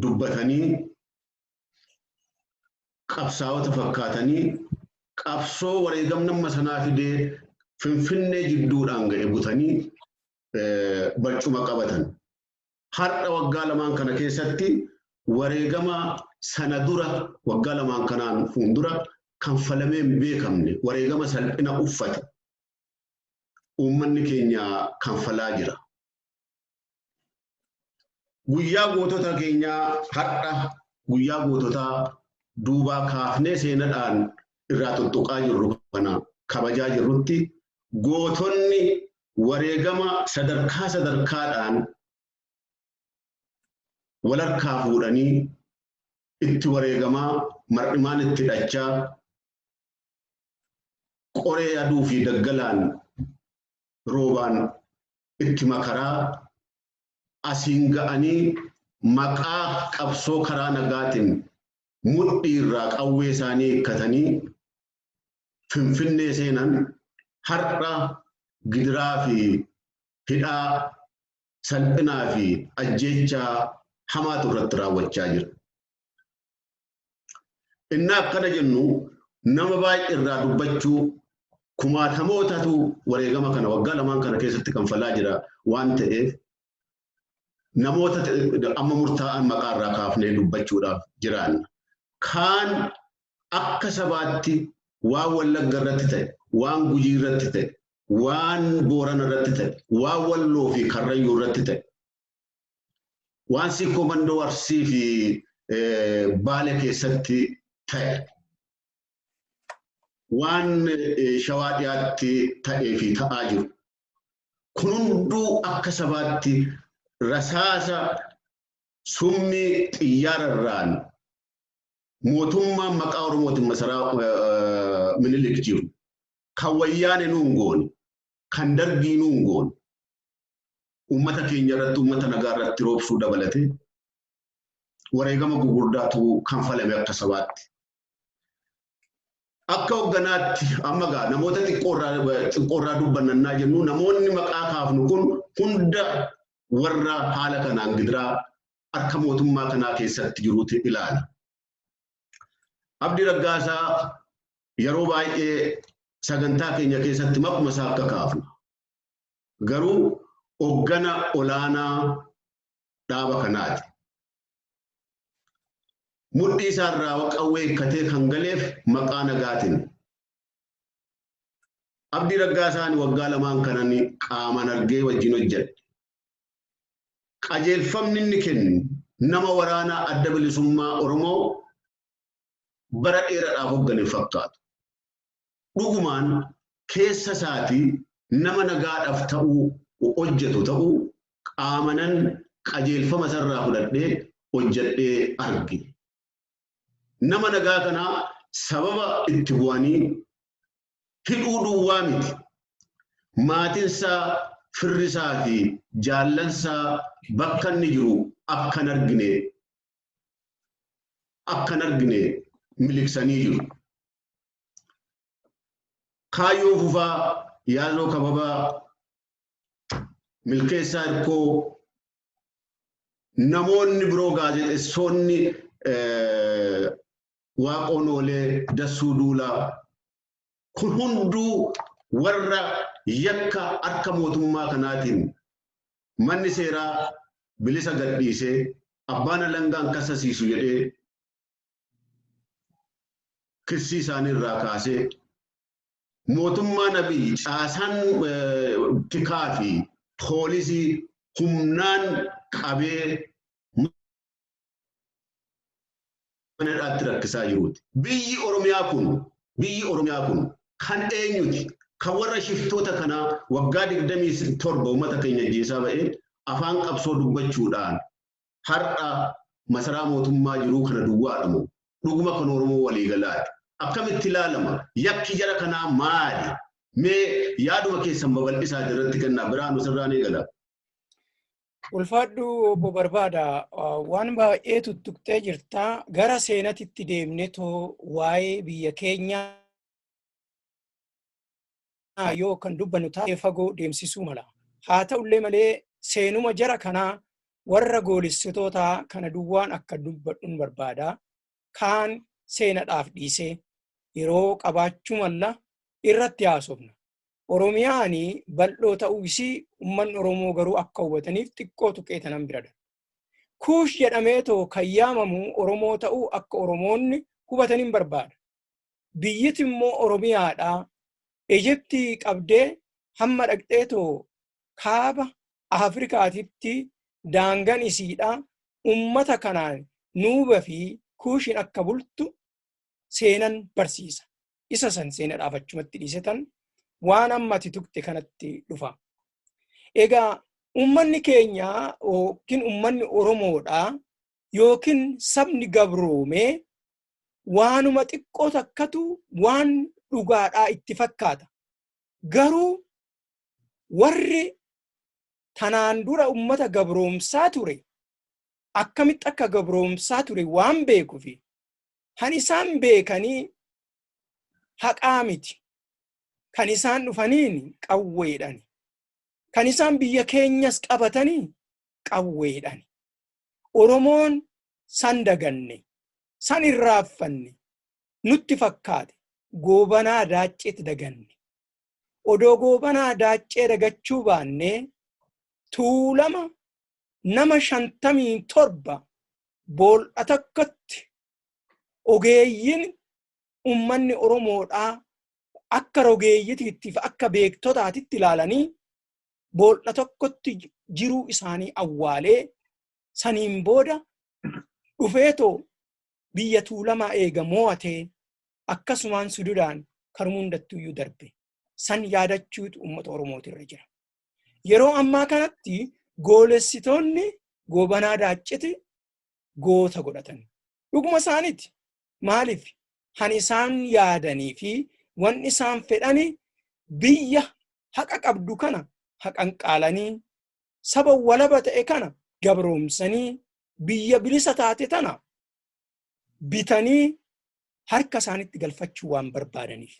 dubbatanii qabsaa'ota fakkaatanii qabsoo wareegamni amma sanaa fidee Finfinnee jidduudhaan ga'e butanii barcuma qabatan. Har'a waggaa lamaan kana keessatti wareegama sana dura waggaa lamaan kanaan fuuldura kanfalamee hin beekamne wareegama salphina uffate uummanni keenya kanfalaa jira. Guyyaa gootota keenyaa har'a guyyaa goototaa duubaa kaafnee seenadhaan irraa tuttuqaa jirru kana kabajaa jirrutti gootonni wareegama sadarkaa sadarkaadhaan walharkaa fuudhanii itti wareegamaa mar'imaan itti hidhachaa qoree aduu fi daggalaan roobaan itti makaraa asiin ga'anii maqaa qabsoo karaa nagaatiin mudhii irraa qawwee isaanii hiikkatanii Finfinnee seenan har'a gidiraa fi hidhaa salphinaa fi ajjeechaa hamaatu irratti raawwachaa jira. Inni akkana jennu nama baay'ee irraa dubbachuu kumaatamootatu wareegama kana waggaa lamaan kana keessatti kanfalaa jira waan ta'eef namoota amma murtaa'an maqaa irraa kaafnee dubbachuudhaaf jiraanna. Kaan akka sabaatti waan Wallagga irratti ta'e, waan Gujii irratti ta'e, waan Boorana irratti ta'e, waan Walloo fi Karrayyuu irratti ta'e, waan Sikkoo Mandoo Arsii fi Baale keessatti ta'e, waan Shawaa dhiyaatti ta'ee fi ta'aa jiru. Kun hunduu akka sabaatti rasaasa summii xiyyaararraan mootummaan maqaa Oromootiin masaraa Minilik jiru kan wayyaane nuun goone, kan dargii nuun goone, uummata keenya irratti uummata nagaa irratti roobsuu dabalatee wareegama gurguddaatu kanfalame akka sabaatti. Akka hogganaatti amma gaa namoota xiqqoorraa dubbannannaa jennu namoonni maqaa kaafnu kun hunda warra haala kanaan gidiraa harka mootummaa kanaa keessatti jiruuti ilaala. Abdii Raggaasaa yeroo baay'ee sagantaa keenya keessatti maquma isaa akka kaafna. Garuu hoggana olaanaa dhaaba kanaati. Mudhii isaarraa qawwee hiikkatee kan galeef maqaa nagaatiin. Abdii Raggaasaan waggaa lamaan kanan qaamaan argee wajjin hojjedhe. Qajeelfamni inni kennu nama waraanaa adda bilisummaa Oromoo bara dheeraadhaaf hoggane fakkaatu. Dhugumaan keessa isaatii nama nagaadhaaf ta'uu hojjetu ta'uu qaamanan qajeelfama isarraa fudhadhee hojjedhee arge. Nama nagaa kanaa sababa itti bu'anii hidhuu duwwaa miti. Maatinsaa, firrisaa fi jaallansaa bakka inni jiru akka hin argine akka hin argine miliqsanii jiru. Kaayyoo Fufaa, Yaazoo Kababaa, Milkeessaa Hirkoo, namoonni biroo gaazexeessonni Waaqoon Oolee, Dassuu Duulaa kun hunduu warra yakka harka mootummaa kanaatiin manni seeraa bilisa gadhiisee abbaan alangaan kasasiisu jedhee kissii isaanii irraa kaasee mootummaan Abiy caasaan tikaa fi poolisii humnaan qabee mana hidhaatti rakkisaa jiruuti. Biyyi Oromiyaa kun kan eenyuti? Kan warra shiftoota kanaa waggaa 27 uummata keenya ajjeesaa ba'ee afaan qabsoo dubbachuudhaan har'a masaraa mootummaa jiruu kana duwwaadha moo dhuguma kan Oromoo waliigalaati? Akkamitti ilaalama? Yakki jara kanaa maali? Mee yaaduma keessan babal'isaa irratti kennaa. Biraan sirraan eegala. Ulfaadhu, obbo Barbaada, waan baay'ee tuttuqxee jirta. Gara seenatitti deemnee too waa'ee biyya keenyaa yoo kan dubbannu taa'ee fagoo deemsisuu mala. Haa ta'ullee malee seenuma jara kanaa warra goolessitoota kana duwwaan akka dubbadhuun barbaada. Kaan seenadhaaf dhiisee yeroo qabaachuu malla irratti haasofna. Oromiyaan bal'oo ta'uu isii uummanni Oromoo garuu akka hubataniif xiqqoo tuqee tanan bira darba. Kuush jedhamee too kan yaamamu Oromoo ta'uu akka Oromoonni hubataniin barbaada. Biyyiti immoo Oromiyaadha. Ijiptii qabdee hamma dhaqxee too kaaba Afrikaatitti daangan isiidha. Ummata kanaan Nuuba fi Kuushin akka bultu seenan barsiisa. Isa san seenadhaaf achumatti dhiisetan waan amma ati tuqxe kanatti dhufa. Egaa ummanni keenya yookiin ummanni Oromoodha yookiin sabni gabroomee waanuma xiqqoo takkatu waan dhugaadhaa itti fakkaata. Garuu warri tanaan dura ummata gabroomsaa ture akkamitti akka gabroomsaa ture waan beekufi han isaan beekanii haqaa miti. Kan isaan dhufaniin qawweedhani. Kan isaan biyya keenyas qabatanii qawweedhani. Oromoon san daganne, san irraaffanne, nutti fakkaate Goobanaa Daacceetti daganne. Odoo Goobanaa Daaccee dagachuu baannee Tuulama nama 57 bool'a tokkotti ogeeyyiin ummanni Oromoodhaa akka rogeeyyitiitti fi akka beektotaatitti ilaalanii bool'a tokkotti jiruu isaanii awwaalee saniin booda dhufeetoo biyya Tuulamaa eega mo'atee akkasumaan sududaan karuma hundattuyyuu darbe. San yaadachuutu uummata Oromootirra jira. Yeroo ammaa kanatti goolessitoonni Goobanaa Daacciti goota godhatan. Dhuguma isaaniiti. Maaliif? Han isaan yaadanii fi wanni isaan fedhani biyya haqa qabdu kana haqanqaalanii, saba walaba ta'e kana gabroomsanii, biyya bilisa taate tana bitanii harka isaanitti galfachuu waan barbaadaniif.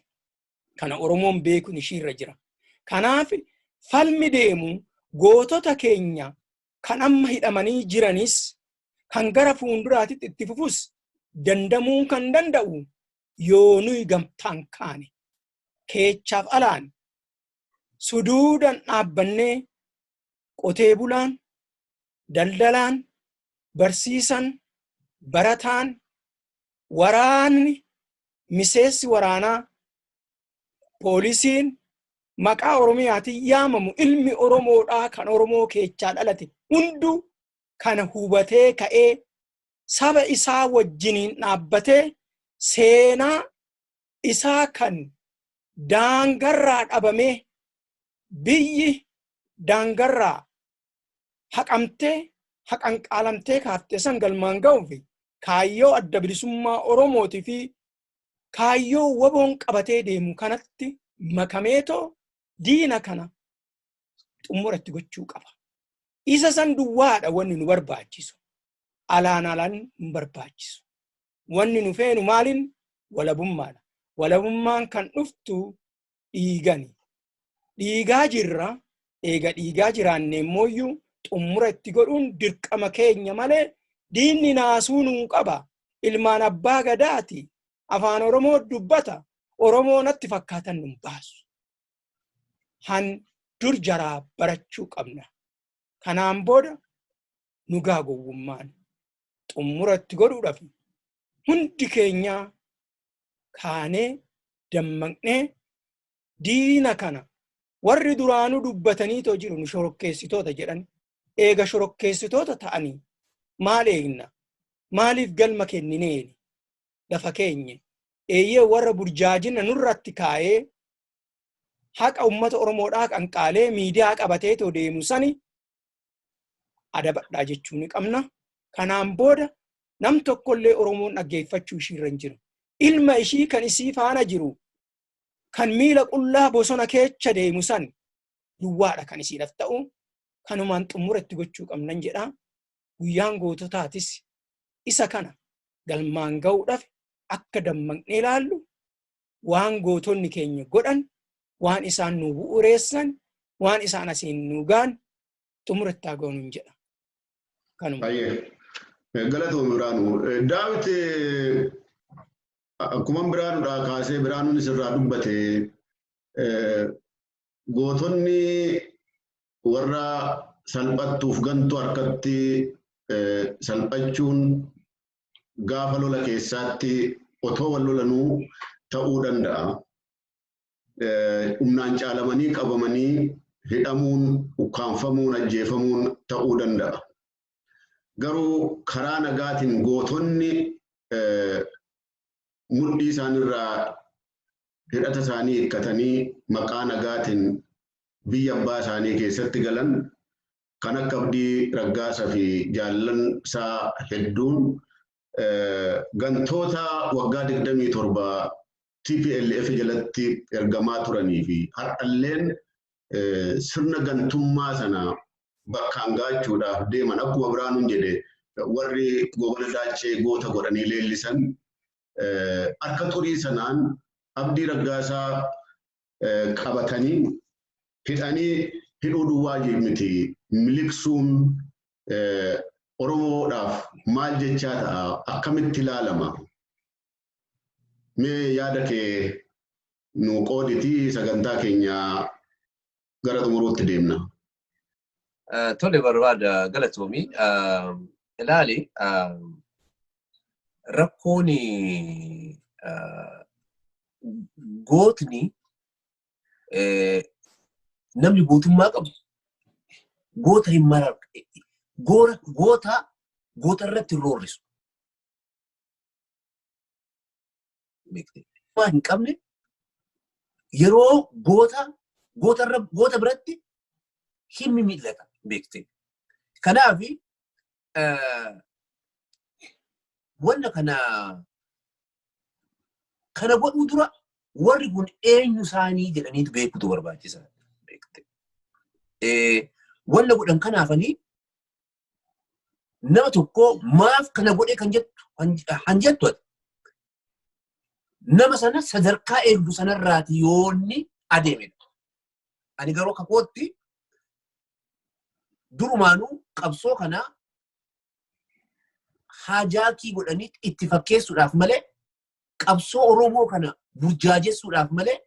Kana Oromoon beekuun ishiirra jira. Kanaaf falmi deemu gootota keenya kan amma hidhamanii jiranis kan gara fuulduraatitti itti fufus dandamuu kan danda'u yoo nuyi gamtaan kaane keechaaf alaan suduudan dhaabbannee qotee bulaan, daldalaan, barsiisan, barataan, waraanni, miseensi waraanaa, poolisiin maqaa Oromiyaatiin yaamamu ilmi Oromoodhaa kan Oromoo keechaa dhalate hunduu kana hubatee ka'ee saba isaa wajjiniin dhaabbatee seenaa isaa kan Daangarraa dhabamee, biyyi daangarraa haqamtee, haqanqaalamtee kaaftee san galmaan ga'uuf, kaayyoo Adda Bilisummaa Oromootii fi kaayyoo WBOn qabatee deemu kanatti makameetoo diina kana xumura itti gochuu qaba. Isa san duwwaadha wanni nu barbaachisu. Alaan alaan nu barbaachisu. Wanni nu feenu maaliin? Walabummaadha. Walabummaan kan dhuftu dhiigani. Dhiigaa jirra. Eega dhiigaa jiraanne immooyyuu xumura itti godhuun dirqama keenya malee diinni naasuu nuu qaba. Ilmaan abbaa gadaati. Afaan Oromoo dubbata. Oromoo natti fakkaatan nun baasu. Han dur jaraa barachuu qabna. Kanaan booda nu gaa gowwummaan. Xumura itti godhuudhaaf hundi keenyaa kaanee dammaqnee diina kana, warri duraanuu dubbataniitoo jiru nu shorokkeessitoota jedhan, eega shorokkeessitoota ta'anii maal eegna? Maaliif galma kennineeni lafa keenye? Eeyyee, warra burjaajina nurratti kaa'ee haqa ummata Oromoodhaa qanqaalee miidiyaa qabateetoo deemu sani adabadhaa jechuu ni qabna. Kanaan booda nam tokkollee Oromoon dhaggeeffachuu ishiirra hin jiru. Ilma ishii kan isii faana jiru, kan miila qullaa bosona keecha deemu san duwwaadha kan isiidhaaf ta'u. Kanumaan xumura itti gochuu qabnan jedha. Guyyaan goototaatis isa kana galmaan ga'uudhaaf akka dammaqnee ilaallu, waan gootonni keenya godhan, waan isaan nu bu'uureessan, waan isaan asiin nu ga'an xumura itti haa goonuun jedha. Kanuma. Galatoomi, Biraanuu. Daawit, akkuma Biraanuudhaa kaasee Biraanuun isirraa dubbate, gootonni warra salphattuuf gantu harkatti salphachuun gaafa lola keessaatti otoo wal lolanuu ta'uu danda'a. Humnaan caalamanii qabamanii hidhamuun, ukkaanfamuun, ajjeefamuun ta'uu danda'a. Garuu karaa nagaatiin gootonni mudhii isaanirraa hidhata isaanii hiikkatanii maqaa nagaatiin biyya abbaa isaanii keessatti galan, kan akka Abdii Raggaasa fi jaallan isaa hedduun, gantoota waggaa 27 TPLF jalatti ergamaa turanii fi har'alleen sirna gantummaa sana bakkaan gaachuudhaaf deeman, akkuma Biraanuun jedhe, warri Goobana Daachee goota godhanii leellisan harka xurii sanaan Abdii Raggaasaa qabatanii hidhanii, hidhuu duwwaa miti, miliqsuun Oromoodhaaf maal jechaa ta'a? Akkamitti ilaalama? Mee yaada kee nu qooditii sagantaa keenya gara xumuruutti deemna. Tole, barbaada, galatoomii. Ilaali, rakkoon gootni, namni gootummaa qabu goota hin marar, goota goota irratti hin roorrisu. Hin qabne yeroo goota goota irra goota biratti hin mimil'ata, beekte. Kanaaf wanna kana godhuu dura warri kun eenyu isaanii jedhaniitu beekutu barbaachisaa. Beekte. Wanna godhan kanaafanii nama tokko maaf kana godhe kan jettu han jettu ati. Nama sana sadarkaa eegdu sanarraati yoonni adeemedha. Ani garuu akka kootti durumaanuu qabsoo kana hijack godhanii itti fakkeessuudhaaf malee, qabsoo Oromoo kana burjaajessuudhaaf malee,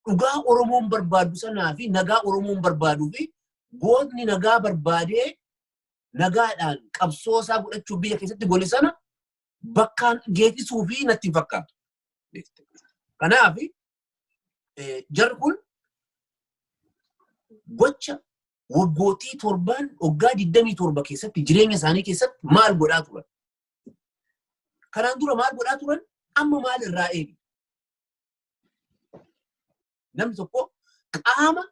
dhugaa Oromoon barbaadu sanaa fi nagaa Oromoon barbaaduu fi gootni nagaa barbaadee nagaadhaan qabsoo isaa godhachuu biyya keessatti godhe sana bakkaan geessisuu fi natti hin fakkaatu. Kanaaf jarri kun gocha waggootii 7n, waggaa 27 keessatti jireenya isaanii keessatti maal godhaa turan? Kanaan dura maal godhaa turan? Amma maal irraa eegi? Namni tokko qaama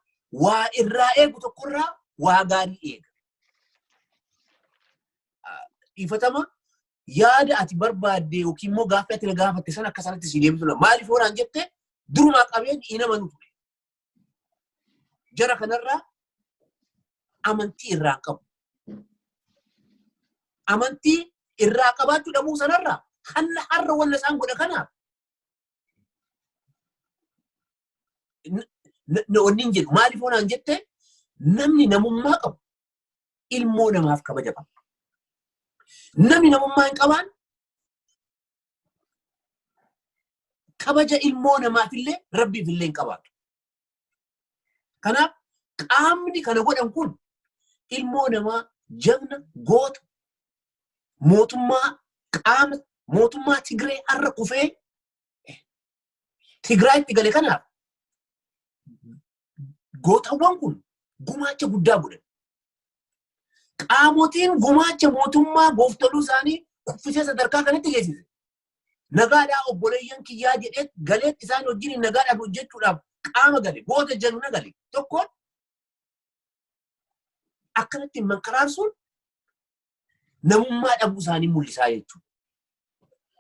waa irraa eegu tokkorraa waa gaarii eega. Dhiifatama, yaada ati barbaadde yookiin immoo gaaffii ati na gaafatte sana akka sanatti si deebisu. Maaliif hooraan jette, durumaa qabeen hin amanu ture. Jara kanarraa amantii irraa qabu. Amantii irraa qabaachuu dhabuu sanarraa hanna har'a wanna isaan godha kanaaf wanni hin jedhu. Maaliif hooraan jette, namni namummaa qabu ilmoo namaaf kabaja qaba. Namni namummaa hin qabaan kabaja ilmoo namaafillee rabbiifillee hin qabaatu. Kanaaf qaamni kana godhan kun ilmoo namaa jagna goota mootummaa qaama mootummaa Tigree har'a kufee Tigraayitti gale kanaaf gootawwan kun gumaacha guddaa godhan. Qaamotiin gumaacha mootummaa gooftoluu isaanii kuffisee sadarkaa kanatti geessise. Nagaadhaa obboleeyyan kiyyaa jedhee galee isaan wajjin nagaadhaaf hojjechuudhaaf qaama gale, goota jagna gale tokkoon akkanatti mankaraarsuun namummaa dhabuu isaanii mul'isaa jechuudha.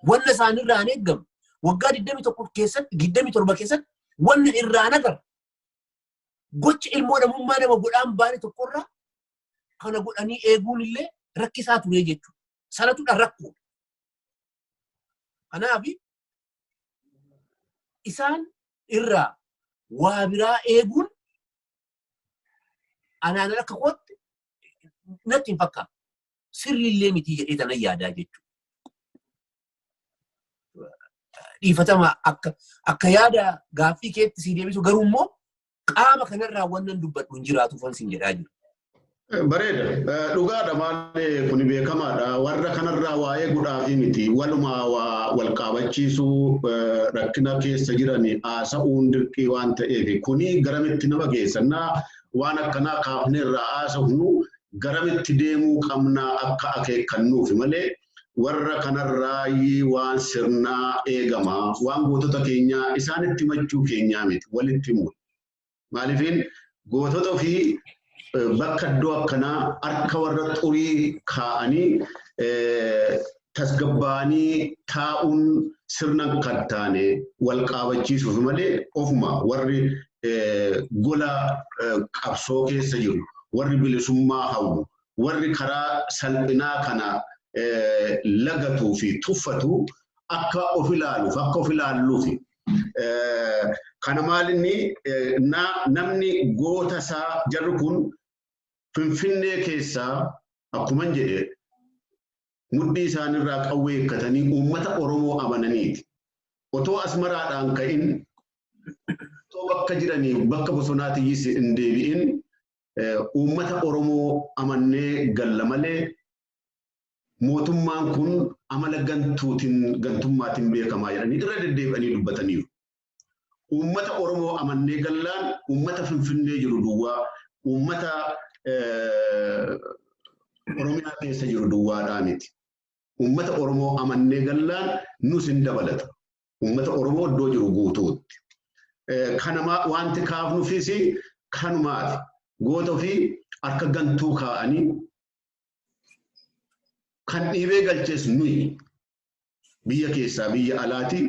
Wanna isaanirraa hin eeggamu waggaa 21 keessatti, 27 keessatti wanna irraan agarra. Gocha ilmoo namummaa nama godhaan baane tokkorraa kana godhanii eeguun illee rakkisaa ture jechuudha. Sanatudha rakkoo. Kanaaf isaan irraa waa biraa eeguun anaan akka kootti natti hin fakkaatu. Sirriillee miti jedhee tanan yaadaa jechuudha. Dhiifatama, akka yaada gaaffii keetti sii deebisu, garuu immoo qaama kanarraa wannan dubbadhu hin jiraatu fan siin jedhaa jiru. Bareeda. Dhugaadha, maali kuni beekamaadha. Warra kanarraa waa eeguudhaafi miti. Walumaa waa wal qaabachiisuu, rakkina keessa jiran haasa'uun dirqii waan ta'eef kuni garamitti nama geessannaa waan akkanaa kaafnee irraa haasofnu, garamitti deemuu qabnaa akka akeekkannuufi malee warra kanarraa waan sirnaa eegama waan gootota keenyaa isaanitti himachuu keenyaa miti, walitti himuudha. Maaliifin gootota ofii bakka iddoo akkanaa harka warra xurii kaa'anii tasgabbaa'anii taa'uun sirna kan taane wal qaabachiisuuf malee, ofuma warri gola qabsoo keessa jiru, warri bilisummaa hawwu, warri karaa salphinaa kana lagatuu fi tuffatu akka of ilaaluuf, akka of ilaalluuf. Kana maalinni namni goota isaa jarri kun Finfinnee keessaa akkuman jedhe mudhii isaanirraa qawwee hiikkatanii uummata Oromoo amananiiti. Otoo Asmaraadhaan ka'in, otoo bakka jiranii bakka bosonaatiyyis hin deebi'in, uummata Oromoo amannee galla malee mootummaan kun amala gantuutiin gantummaatiin beekamaa jedhanii irra deddeebi'anii dubbataniiru. Uummata Oromoo amannee gallaan uummata Finfinnee jiru duwwaa, uummata Oromiyaa keessa jiru duwwaadhaa miti. Uummata Oromoo amannee gallaan nus hin dabalata. Uummata Oromoo iddoo jiru guutuutti. Kanama wanti kaafnuufis kanumaati. Goota ofii harka gantuu kaa'anii kan dhiibee galches nuyi biyya keessaa biyya alaati.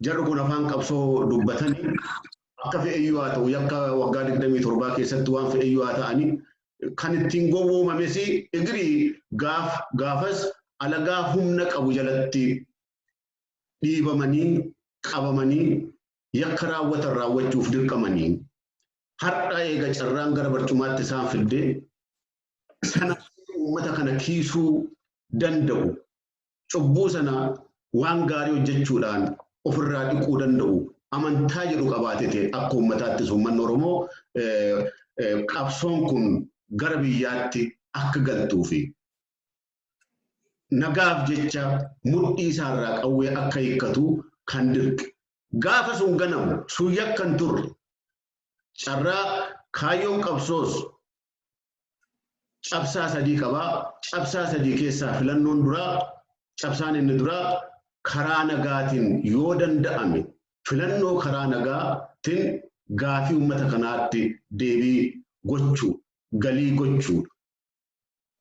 Jarri kun afaan qabsoo dubbatanii akka fe'eyyuu haa ta'u, yakka waggaa 27 keessatti waan fe'eyyuu haa ta'anii, kan ittiin gowwoomames igirii gaafas alagaa humna qabu jalatti dhiibamanii qabamanii yakka raawwatan raawwachuuf dirqamanii, har'a eega carraan gara barcumaatti isaan fiddee sana uummata kana kiisuu danda'u, cubbuu sana waan gaarii hojjechuudhaan ofirraa dhiquu danda'u amantaa jedhu qabaatete, akka uummataattis uummanni Oromoo qabsoon kun gara biyyaatti akka galtuu fi nagaaf jecha mudhii isaarraa qawwee akka hiikkatu kan dirqe. Gaafa sun ganamu sun yakka hin turre. Carraa kaayyoon qabsoos cabsaa sadii qabaa. Cabsaa sadii keessaa filannoon duraa, cabsaan inni duraa karaa nagaatiin yoo danda'ame filannoo karaa nagaa kanaatiin gaafii uummata kanaatti deebii gochuu, galii gochuudha.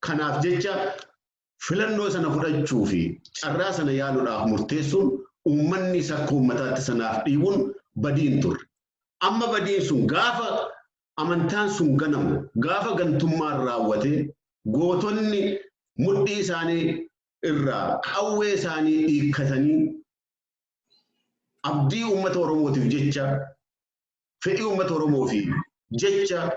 Kanaaf jecha filannoo sana fudhachuu fi carraa sana yaaluudhaaf murteessuun uummanni isa akka uummataatti sanaaf dhiibuun badii hin turre. Amma badiin sun gaafa amantaan sun ganamu, gaafa gantummaan raawwatee gootonni mudhii isaanii irraa qawwee isaanii hiikkatanii abdii uummata Oromootiif jecha, fedhii uummata Oromoofi jecha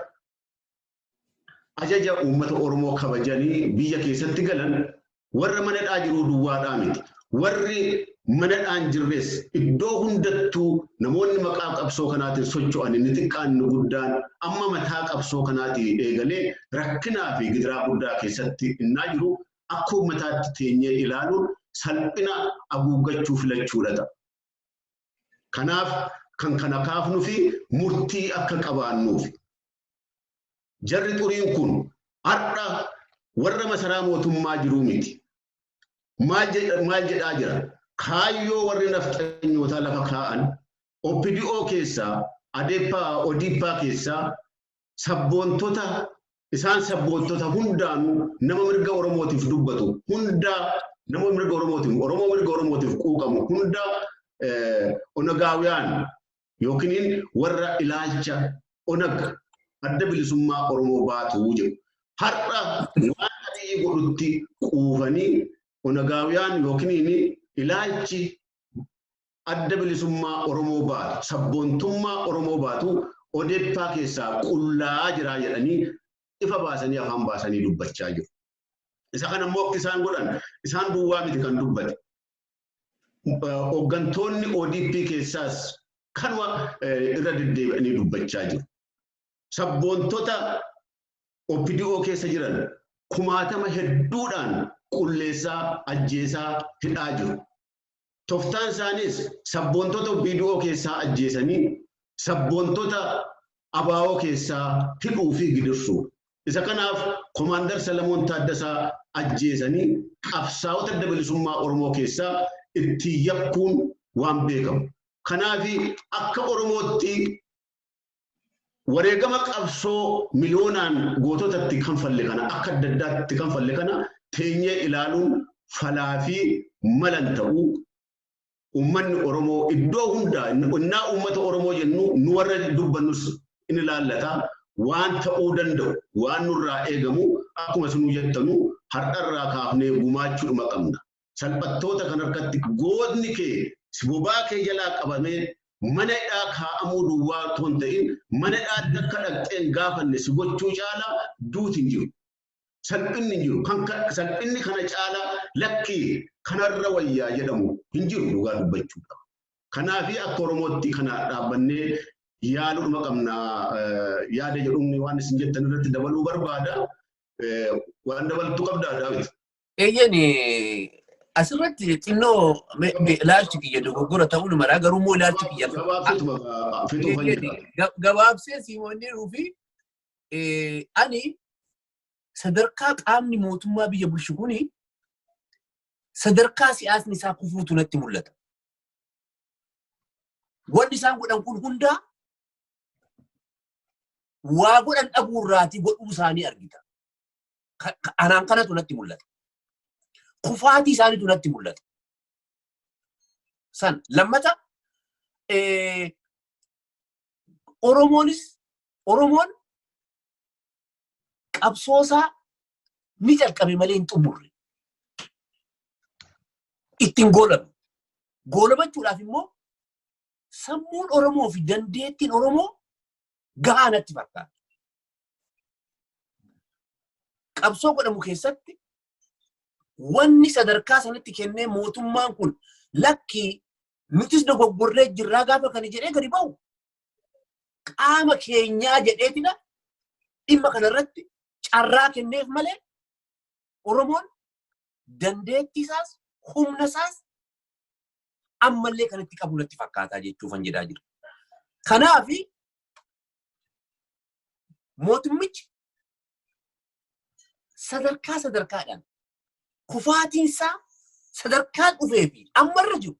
ajaja uummata Oromoo kabajanii biyya keessatti galan warra manadhaa jiruu duwwaadhaa miti. Warri manadhaan jirres iddoo hundattuu namoonni maqaa qabsoo kanaatiin socho'an inni xiqqaan inni guddaan amma mataa qabsoo kanaatiin eegalee rakkinaa fi gidiraa guddaa keessatti innaa jiru akka uummataatti teenyee ilaaluun salphina haguuggachuu filachuudha ta'a. Kanaaf kan kana kaafnuu fi murtii akka qabaannuuf. Jarri xuriin kun har'a warra masaraa mootummaa jiruu miti. Maal jedhaa jira? Kaayyoo warri nafxanyootaa lafa kaa'an OPDO keessaa, Adeppaa, Odippaa keessaa sabboontota isaan sabboontota hundaanuu nama mirga Oromootiif dubbatu hundaa nama mirga Oromootiif Oromoo mirga Oromootiif quuqamu hundaa Onagaawiyaan yookiin warra ilaalcha Onag adda bilisummaa Oromoo baatu jedhu. Har'a waan adii godhutti quufanii Onagaawiyaan yookiin ilaalchi adda bilisummaa Oromoo baatu, sabboontummaa Oromoo baatu Odeppaa keessaa qullaa jiraa jedhanii ifa baasanii afaan baasanii dubbachaa jiru. Isa kana immoo akka isaan godhan isaan duwwaa miti kan dubbate. Hooggantoonni ODP keessaas kanuma irra deddeebi'anii dubbachaa jiru. Sabboontota OPDO keessa jiran kumaatama hedduudhaan qulleessaa, ajjeesaa, hidhaa jiru. Toftaan isaaniis sabboontota OPDO keessaa ajjeesanii sabboontota ABO keessaa hidhuu fi gidirsuu. Isa kanaaf Komaandar Salamoon Taaddasaa ajjeesanii qabsaa'ota adda bilisummaa Oromoo keessaa itti yakkuun waan beekamu. Kanaaf akka Oromootti wareegama qabsoo miliyoonaan goototatti kanfalle kana akka adda addaatti kanfalle kana teenyee ilaaluun falaa fi malan ta'uu uummanni Oromoo iddoo hundaa innaa uummata Oromoo jennu nu warra dubbannus in ilaallata waan ta'uu danda'u waan nurraa eegamu akkuma isinuu jettanu har'arraa kaafnee gumaachuudhuma qabna. Salphattoota kan harkatti gootni kee bobaa kee jalaa qabamee mana hidhaa kaa'amuu duwwaa otoo hin ta'in mana hidhaatti akka dhaqxeen gaafanne si gochuu caalaa duuti hin jiru. Salphinni hin jiru. Salphinni kana caalaa lakkii kanarra wayyaa jedhamu hin jiru dhugaa dubbachuudha. Kanaaf akka Oromootti kana dhaabbannee yaaluudhuma qabna yaada jedhuun waan isin jettan irratti dabaluu barbaada. Waan dabaltu qabdaa Daawit? Eeyyeen asirratti xinnoo ilaalchi kiyya dogoggora ta'uu mala garuu immoo ilaalchi kiyya gabaabsee siimonni fi ani sadarkaa qaamni mootummaa biyya bulchu kuni sadarkaa siyaasni isaa kufuutu natti mul'ata. Wanni isaan godhan kun hundaa waa godhan dhabuurraatii godhuu isaanii argita. Anaan kanatu natti mul'ata. Kufaatii isaaniitu natti mul'ata. San lammata Oromoonis Oromoon qabsoosaa ni jalqabe malee hin xumurre. Ittiin goolabe. Goolabachuudhaaf immoo sammuun Oromoo fi dandeettiin Oromoo gahaa natti fakkaata. Qabsoo godhamu keessatti wanni sadarkaa sanatti kennee mootummaan kun lakkii nutis dogoggorree jirraa gaafa kana jedhee gadi ba'u qaama keenyaa jedheetina dhimma kanarratti carraa kenneef malee Oromoon dandeettii isaas humna isaas ammallee kan itti qabu natti fakkaataa jechuufan jedhaa jira. Kanaaf mootummichi sadarkaa sadarkaadhaan kufaatiin isaa sadarkaa dhufee fi ammarra jiru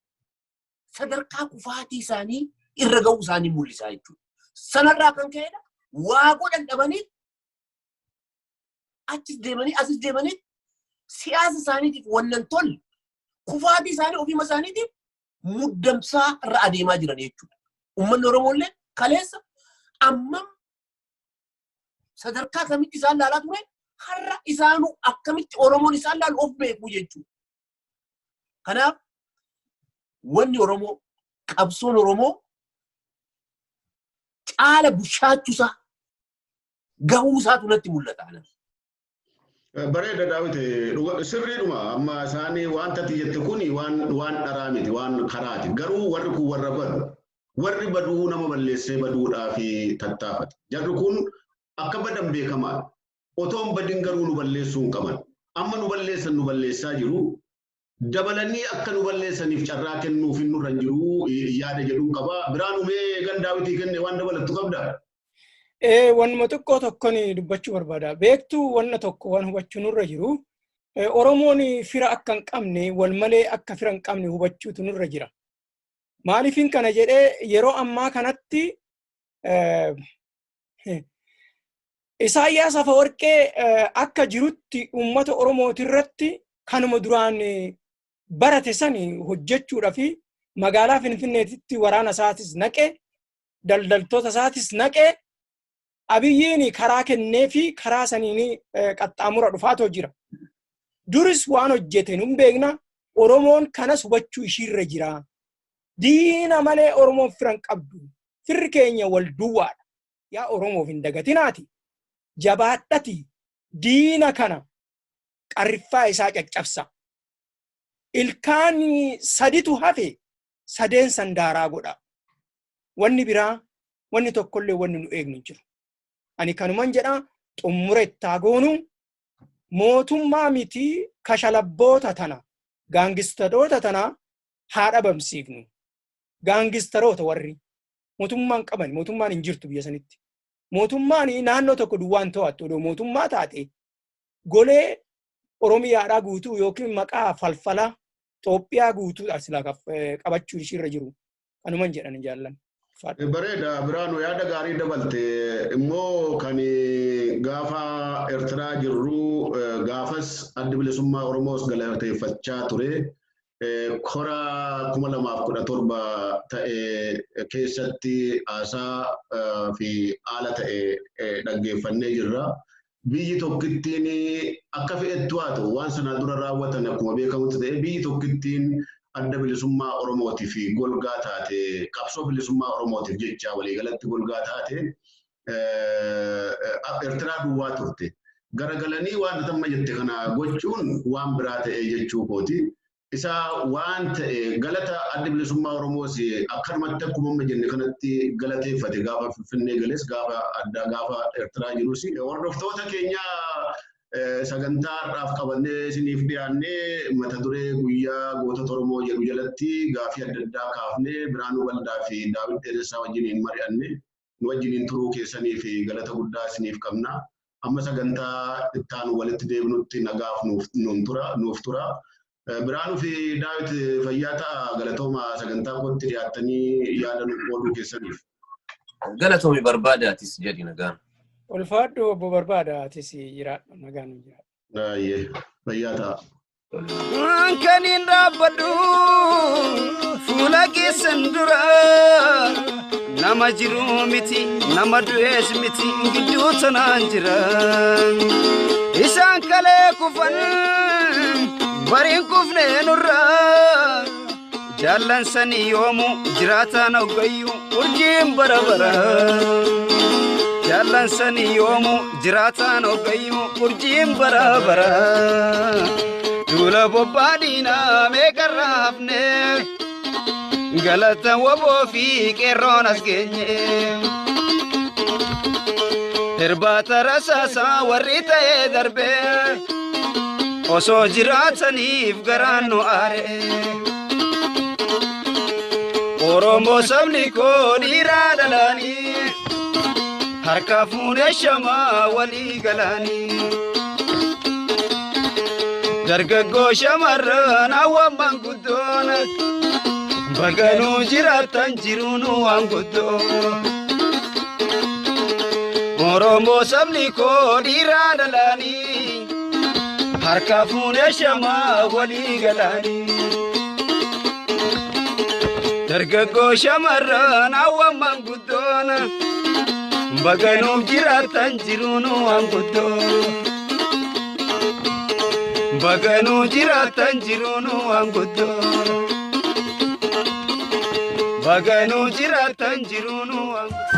sadarkaa kufaatii isaanii Irra ga'uu isaanii mul'isaa jechuudha. Sanarraa kan ka'edha. Waa godhan dhabanii achis deemanii asis deemanii siyaasa isaaniitiif wannan tolle kufaatii isaanii ofiima isaaniitiif muddamsaa irra adeemaa jiran jechuudha. Uummanni Oromoo illee kaleessa ammam sadarkaa kamitti isaan laalaa ture, har'a isaanuu akkamitti Oromoon isaan laalu of beeku jechuudha. Kanaaf wanni Oromoo, qabsoon Oromoo caala bushaachuusaa gahuu isaatu natti mul'ata. Bareeda, Daawit, sirriidhuma. Amma isaanii wanta ati jette kuni waan dharaa miti, waan karaati. Garuu warri kun warra badu, warri baduu nama balleessee baduudhaaf tattaafata. Jarri kun akka badan beekamaadha. Otoo hin badin garuu nu balleessuu hin qaban. Amma nu balleessan, nu balleessaa jiru. Dabalanii akka nu balleessaniif carraa kennuuf nurra hin jiru yaada jedhuun qaba. Biraan umee gan Daawitii kenne, waan dabalattu qabdaa? Wannuma xiqqoo tokkon dubbachuu barbaada. Beektuu, wanna tokko waan hubachuu nurra jiru. Oromoon fira akka hin qabne, wal malee akka fira hin qabne hubachuutu nurra jira. Maaliifin kana jedhee? Yeroo ammaa kanatti Isaayyaas Afawarqee akka jirutti uummata Oromootirratti kanuma duraan barate sani hojjechuudhaaf magaalaa Finfinneetitti waraana isaatis naqe, daldaltoota isaatis naqe, Abiyyiin karaa kennee fi karaa saniin qaxxaamura dhufaatoo jira. Duris waan hojjete nun beekna. Oromoon kanas hubachuu ishiirra jira. Diina malee Oromoon fira hin qabdu. Firri keenya wal duwwaadha. Yaa Oromoof hin dagatinaati. Jabaadhati diina kana qarriffaa isaa caccabsa. Ilkaan saditu hafe, sadeen sandaaraa godha. Wanni biraa wanni tokkollee wanni nu eegnu hin jiru. Ani kanuman jedha, xumura ittaa goonu. Mootummaa miti, kashalabboota tana, gaangistaroota tana haa dhabamsiifnu. Gaangistaroota warri mootummaan qaban, mootummaan hin jirtu biyya sanitti. Mootummaan naannoo tokko duwwaan to'attu. Odoo mootummaa taate golee Oromiyaadhaa guutuu yookiin maqaa falfala Itoophiyaa guutuudha silaa qabachuu ishiirra jiru. Kanuman jedhan, jaallan. Bareeda, Biraanu, yaada gaarii dabalte. Immoo kan gaafa Eertiraa jirru, gaafas Addi Bilisummaa Oromoos galateeffachaa ture. Kora 2017 ta'e keessatti haasaa fi haala ta'e dhaggeeffannee jirra. Biyyi tokkittiin akka fe'ettu haa ta'u, waan sanaa dura raawwatan akkuma beekamutti ta'e, biyyi tokkittiin Adda Bilisummaa Oromootiif golgaa taate, qabsoo bilisummaa Oromootiif jecha waliigalatti golgaa taate, Eertiraa duwwaa turte. Garagalanii waan amma jette kana gochuun waan biraa ta'e jechuu kooti. Isa waan ta'e galata Adda Bilisummaa Oromoos akkanumatti akkuma amma jenne kanatti galateeffate, gaafa Finfinnee gales, gaafa addaa, gaafa Eertiraa jirus. Hordoftoota keenya, sagantaa har'aaf qabannee isiniif dhiyaannee mata duree guyyaa gootota Oromoo jedhu jalatti gaafii adda addaa kaafnee Biraanuu Baldaa fi Daawit Dheeressaa wajjiniin mari'anne. Nu wajjiniin turuu keessanii fi galata guddaa isiniif qabna. Amma sagantaa ittaanu walitti deebinutti nagaaf nuuf tura. Biraanuu fi Daawit, fayyaa ta'a, galatooma sagantaa kootti dhiyaattanii yaada nuuf qooduu keessaniif. Galatoomi barbaadaatis jedhi nagaan. Ulfaadhu obbo Barbaada, atis jiraadhu, nagaan nu jiraadhu. Baay'ee fayyaa ta'a. Kan hin dhaabbadhu fuula keessan dura, nama jiru miti, nama du'ees miti, gidduu tanaan jira. Isaan kalee kufan bariin kufne nurra, jaallan sanii yoomu jiraataan hoggayyuu urjiin bara bara. Jaallan sanii yoomu jiraataan hoggayyuu urjiin bara bara. Duula bobbaa diinaa meeqarraa hafne, galata WBO fi qeerroon as geenye. Irbaata rasaasaa warri ta'ee darbee osoo jiraataniif garaan nu aare. Oromoo sabni koo dhiiraa dhalaanii harka fuunee shamaa walii galaanii. Dargaggoo, shamarran, hawwan, manguddoon Baganuu jiraatan jiruun waan guddoo. Oromoo sabni koo dhiiraa dhalaanii harka fuunee shamaa walii galaanii. Dargaggoo shamarran hawwan manguddoon baganuuf jiraatan jiruun waan guddoo. Baganuu jiraatan jiruun waan guddoo. Baganuu jiraatan jiruun waan guddoo.